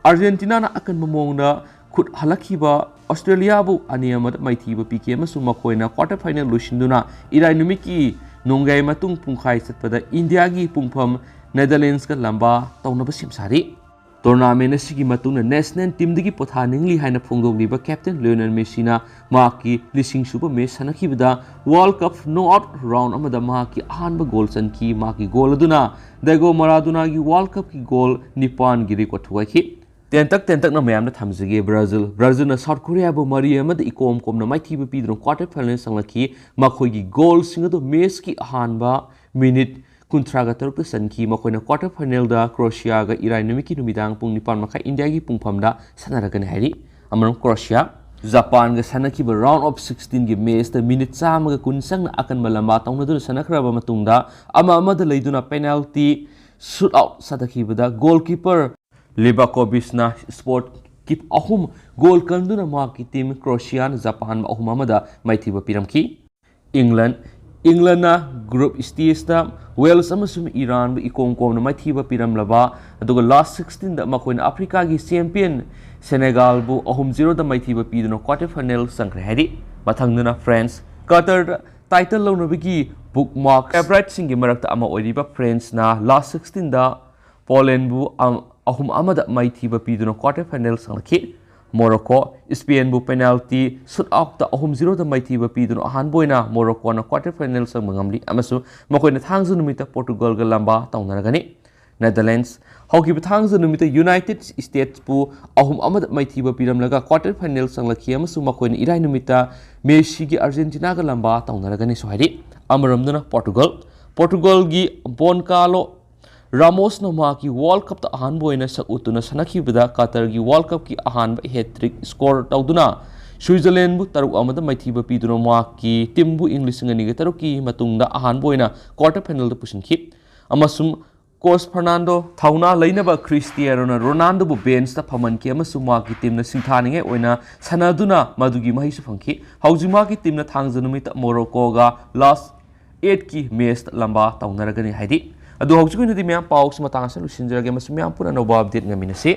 Argentina ꯅ ꯑꯀꯟꯕ ꯃꯑꯣꯡꯗ ꯈꯨꯠ ꯍꯜꯂꯛꯈꯤꯕ Australia ꯕꯨ ꯑꯅꯤ ꯑꯃꯗ ꯃꯥꯏꯊꯤꯕ ꯄꯤꯈꯤ ꯑꯃꯁꯨꯡ ꯃꯈꯣꯏꯅ quarter final ꯂꯣꯏꯁꯤꯟꯗꯨꯅ ꯏꯔꯥꯏ ꯅꯨꯃꯤꯠꯀꯤ ꯅꯣꯡꯌꯥꯏ ꯃꯇꯨꯡ ꯄꯨꯡꯈꯥꯏ ꯆꯠꯄꯗ India ꯒꯤ ꯄꯨꯡꯐꯝ Netherlands ꯀ ꯂꯝꯕꯥ ꯇꯧꯅꯕ ꯁꯦꯝ ꯁꯥꯔꯤ꯫ Tournament ꯑꯁꯤꯒꯤ ꯃꯇꯨꯡꯗ national team ꯗꯒꯤ ꯄꯣꯊꯥꯅꯤꯡꯂꯤ ꯍꯥꯏꯅ ꯐꯣꯡꯗꯣꯛꯂꯤꯕ captain Lionel Messi ꯅ ꯃꯍꯥꯛꯀꯤ ꯂꯤꯁꯤꯡ ꯁꯨꯕ match ꯁꯥꯟꯅꯈꯤꯕꯗ World Cup knockout round ꯑꯃꯗ ꯃꯍꯥꯛꯀꯤ ꯑꯍꯥꯟꯕ goal ꯆꯟꯈꯤ꯫ ꯃꯍꯥꯛꯀꯤ goal ꯑꯗꯨꯅ Diego Maradona ꯒꯤ World Cup ꯀꯤ goal ꯅꯤꯄꯥꯟꯒꯤ record ꯊꯨꯒꯥꯏꯈꯤ꯫ ꯇꯦꯟꯇꯛ ꯇꯦꯟꯇꯛꯅ ꯃꯌꯥꯝꯗ ꯊꯝꯖꯒꯦ꯫ Brazil, Brazil ꯅ South Korea ꯕꯨ ꯃꯔꯤ ꯑꯃꯗ ꯏꯀꯣꯝ ꯀꯣꯝꯅ ꯃꯥꯏꯊꯤꯕ ꯄꯤꯗꯨꯅ quarter final ꯆꯪꯂꯛꯈꯤ꯫ ꯃꯈꯣꯏꯒꯤ goal ꯁꯤꯡ ꯑꯗꯨ match ꯀꯤ ꯑꯍꯥꯟꯕ minute ꯀꯨꯟꯊ꯭ꯔꯥꯒ ꯇꯔꯨꯛꯇ ꯆꯟꯈꯤ꯫ ꯃꯈꯣꯏꯅ quarter final ꯗ Croatia ꯒ ꯏꯔꯥꯏ ꯅꯨꯃꯤꯠꯀꯤ ꯅꯨꯃꯤꯗꯥꯡ ꯄꯨꯡ ꯅꯤꯄꯥꯟ ꯃꯈꯥꯏ India ꯒꯤ ꯄꯨꯡꯐꯝꯗ ꯁꯥꯟꯅꯔꯛꯀꯅꯤ ꯍꯥꯏꯔꯤ꯫ ꯑꯃꯔꯣꯝ Croatia, Japan ꯒ ꯁꯥꯟꯅꯈꯤꯕ round of sixteen ꯒꯤ match ꯇ minute ꯆꯥꯝꯃꯒ ꯀꯨꯟ ꯆꯪꯅ ꯑꯀꯟꯕ ꯂꯝꯕꯥ ꯇꯧꯅꯗꯨꯅ ꯁꯥꯟꯅꯈ꯭ꯔꯕ ꯃꯇꯨꯡꯗ ꯑꯃ ꯑꯃꯗ ꯂꯩꯗꯨꯅ penalty shootout ꯁꯥꯟꯅꯈꯤꯕꯗ goalkeeper Livakovic ꯅ spot kick ꯑꯍꯨꯝ goal ꯀꯟꯗꯨꯅ ꯃꯍꯥꯛꯀꯤ team Croatia ꯅ Japan ꯕꯨ ꯑꯍꯨꯝ ꯑꯃꯗ ꯃꯥꯏꯊꯤꯕ ꯄꯤꯔꯝꯈꯤ꯫ England, England ꯅ group stage ꯇ Wales ꯑꯃꯁꯨꯡ Iran ꯕꯨ ꯏꯀꯣꯝ ꯀꯣꯝꯅ ꯃꯥꯏꯊꯤꯕ ꯄꯤꯔꯝꯂꯕ, ꯑꯗꯨꯒ last sixteen ꯗ ꯃꯈꯣꯏꯅ Africa ꯒꯤ champion Senegal ꯕꯨ ꯑꯍꯨꯝ zero ꯗ ꯃꯥꯏꯊꯤꯕ ꯄꯤꯗꯨꯅ quarter final ꯆꯪꯈ꯭ꯔꯦ ꯍꯥꯏꯔꯤ꯫ ꯃꯊꯪꯗꯅ ꯐ꯭ꯔꯦꯟꯁ꯫ ꯀꯇꯔꯗ ꯇꯥꯏꯇꯜ ꯂꯧꯅꯕꯒꯤ ꯕꯨꯛꯃꯥꯔꯛ ꯐꯦꯚꯔꯥꯏꯠꯁꯤꯡꯒꯤ ꯃꯔꯛꯇ ꯑꯃ ꯑꯣꯏꯔꯤꯕ ꯐ꯭ꯔꯦꯟꯁꯅ ꯂꯥꯁ ꯁꯤꯛꯁꯇꯤꯟꯗ ꯄꯣꯂꯦꯟꯕꯨ ꯑꯍꯨꯝ ꯑꯃꯗ ꯃꯥꯏꯊꯤꯕ ꯄꯤꯗꯨꯅ ꯀ꯭ꯋꯥꯔꯇꯔ ꯐꯥꯏꯅꯦꯜ ꯆꯪꯂꯛꯈꯤ꯫ ꯃꯣꯔꯣꯀꯣ ꯏꯁꯄꯦꯟꯕꯨ ꯄꯦꯅꯥꯜꯇꯤ ꯁꯨꯠ ꯑꯥꯎꯠꯇ ꯑꯍꯨꯝ ꯖꯤꯔꯣꯗ ꯃꯥꯏꯊꯤꯕ ꯄꯤꯗꯨꯅ ꯑꯍꯥꯟꯕ ꯑꯣꯏꯅ ꯃꯣꯔꯣꯀꯣꯅ ꯀ꯭ꯋꯥꯔꯇꯔ ꯐꯥꯏꯅꯦꯜ ꯆꯪꯕ ꯉꯝꯂꯤ ꯑꯃꯁꯨꯡ ꯃꯈꯣꯏꯅ ꯊꯥꯡꯖ ꯅꯨꯃꯤꯠꯇ ꯄꯣꯔꯇꯨꯒꯜꯒ ꯂꯝꯕꯥ ꯇꯧꯅꯔꯒꯅꯤ꯫ ꯅꯦꯗꯔꯂꯦꯟꯁ꯫ ꯍꯧꯈꯤꯕ ꯊꯥꯡꯖ ꯅꯨꯃꯤꯠꯇ ꯌꯨꯅꯥꯏꯇꯦꯗ ꯁ꯭ꯇꯦꯠꯁꯄꯨ ꯑꯍꯨꯝ ꯑꯃꯗ ꯃꯥꯏꯊꯤꯕ ꯄꯤꯔꯝꯂꯒ ꯀ꯭ꯋꯥꯔꯇꯔ ꯐꯥꯏꯅꯦꯜ ꯆꯪꯂꯛꯈꯤ ꯑꯃꯁꯨꯡ ꯃꯈꯣꯏꯅ ꯏꯔꯥꯏ ꯅꯨꯃꯤꯠꯇ ꯃꯦꯁꯤꯒꯤ ꯑꯥꯔꯖꯦꯟꯇꯤꯅꯥꯒ ꯂꯝꯕꯥ ꯇꯧꯅꯔꯒꯅꯤꯁꯨ ꯍꯥꯏꯔꯤ꯫ ꯑꯃꯔꯣꯝꯗꯅ ꯄꯣꯔꯇꯨꯒꯜ꯫ ꯄꯣꯔꯇꯨꯒꯜꯒꯤ ꯒꯣꯟꯀꯥꯂꯣ ꯔꯥꯃꯣꯁꯅ ꯃꯍꯥꯛꯀꯤ ꯋꯥꯔꯜꯗ ꯀꯞꯇ ꯑꯍꯥꯟꯕ ꯑꯣꯏꯅ ꯁꯛ ꯎꯠꯇꯨꯅ ꯁꯥꯟꯅꯈꯤꯕꯗ ꯀꯇꯔꯒꯤ ꯋꯥꯔꯜꯗ ꯀꯞꯀꯤ ꯑꯍꯥꯟꯕ ꯍꯦꯠ ꯇ꯭ꯔꯤꯛ ꯁ꯭ꯀꯣꯔ ꯇꯧꯗꯨꯅ ꯁ꯭ꯋꯤꯖꯔꯂꯦꯟꯕꯨ ꯇꯔꯨꯛ ꯑꯃꯗ ꯃꯥꯏꯊꯤꯕ ꯄꯤꯗꯨꯅ ꯃꯍꯥꯛꯀꯤ ꯇꯤꯝꯕꯨ ꯏꯪ ꯂꯤꯁꯤꯡ ꯑꯅꯤꯒ ꯇꯔꯨꯛꯀꯤ ꯃꯇꯨꯡꯗ ꯑꯍꯥꯟꯕ ꯑꯣꯏꯅ ꯀ꯭ꯋꯥꯔꯇꯔ ꯐꯥꯏꯅꯦꯜꯗ ꯄꯨꯁꯤꯟꯈꯤ꯫ ꯑꯃꯁꯨꯡ ꯀꯣꯆ ꯐꯔꯅꯥꯟꯗꯣ ꯊꯧꯅꯥ ꯂꯩꯅꯕ ꯈ꯭ꯔꯤꯁꯇꯤꯌꯥꯅꯣꯅ ꯔꯣꯅꯥꯜꯗꯣꯕꯨ ꯕꯦꯟꯆꯇ ꯐꯝꯍꯟꯈꯤ ꯑꯃꯁꯨꯡ ꯃꯍꯥꯛꯀꯤ ꯇꯤꯝꯅ ꯁꯤꯡꯊꯥꯅꯤꯡꯉꯥꯏ ꯑꯣꯏꯅ ꯁꯥꯟꯅꯗꯨꯅ ꯃꯗꯨꯒꯤ ꯃꯍꯩꯁꯨ ꯐꯪꯈꯤ꯫ ꯍꯧꯖꯤꯛ ꯃꯍꯥꯛꯀꯤ ꯇꯤꯝꯅ ꯊꯥꯡꯖ ꯅꯨꯃꯤꯠꯇ ꯃꯣꯔꯣꯀꯣꯒ ꯂꯥꯁ ꯑꯦꯠꯀꯤ ꯃꯦꯆꯇ ꯂꯝꯕꯥ ꯇꯧꯅꯔꯒꯅꯤ ꯍꯥꯏꯔꯤ꯫ ꯑꯗꯨ ꯍꯧꯖꯤꯛꯀꯤ ꯑꯣꯏꯅꯗꯤ ꯃꯌꯥꯝ ꯄꯥꯎꯁꯤ ꯃꯇꯥꯡ ꯑꯁꯤꯗ ꯂꯣꯏꯁꯤꯟꯖꯔꯒꯦ ꯑꯃꯁꯨꯡ ꯃꯌꯥꯝ ꯄꯨꯟꯅ ꯑꯅꯧꯕ ꯑꯞꯗꯦꯠ ꯉꯥꯏꯃꯤꯟꯅꯁꯤ꯫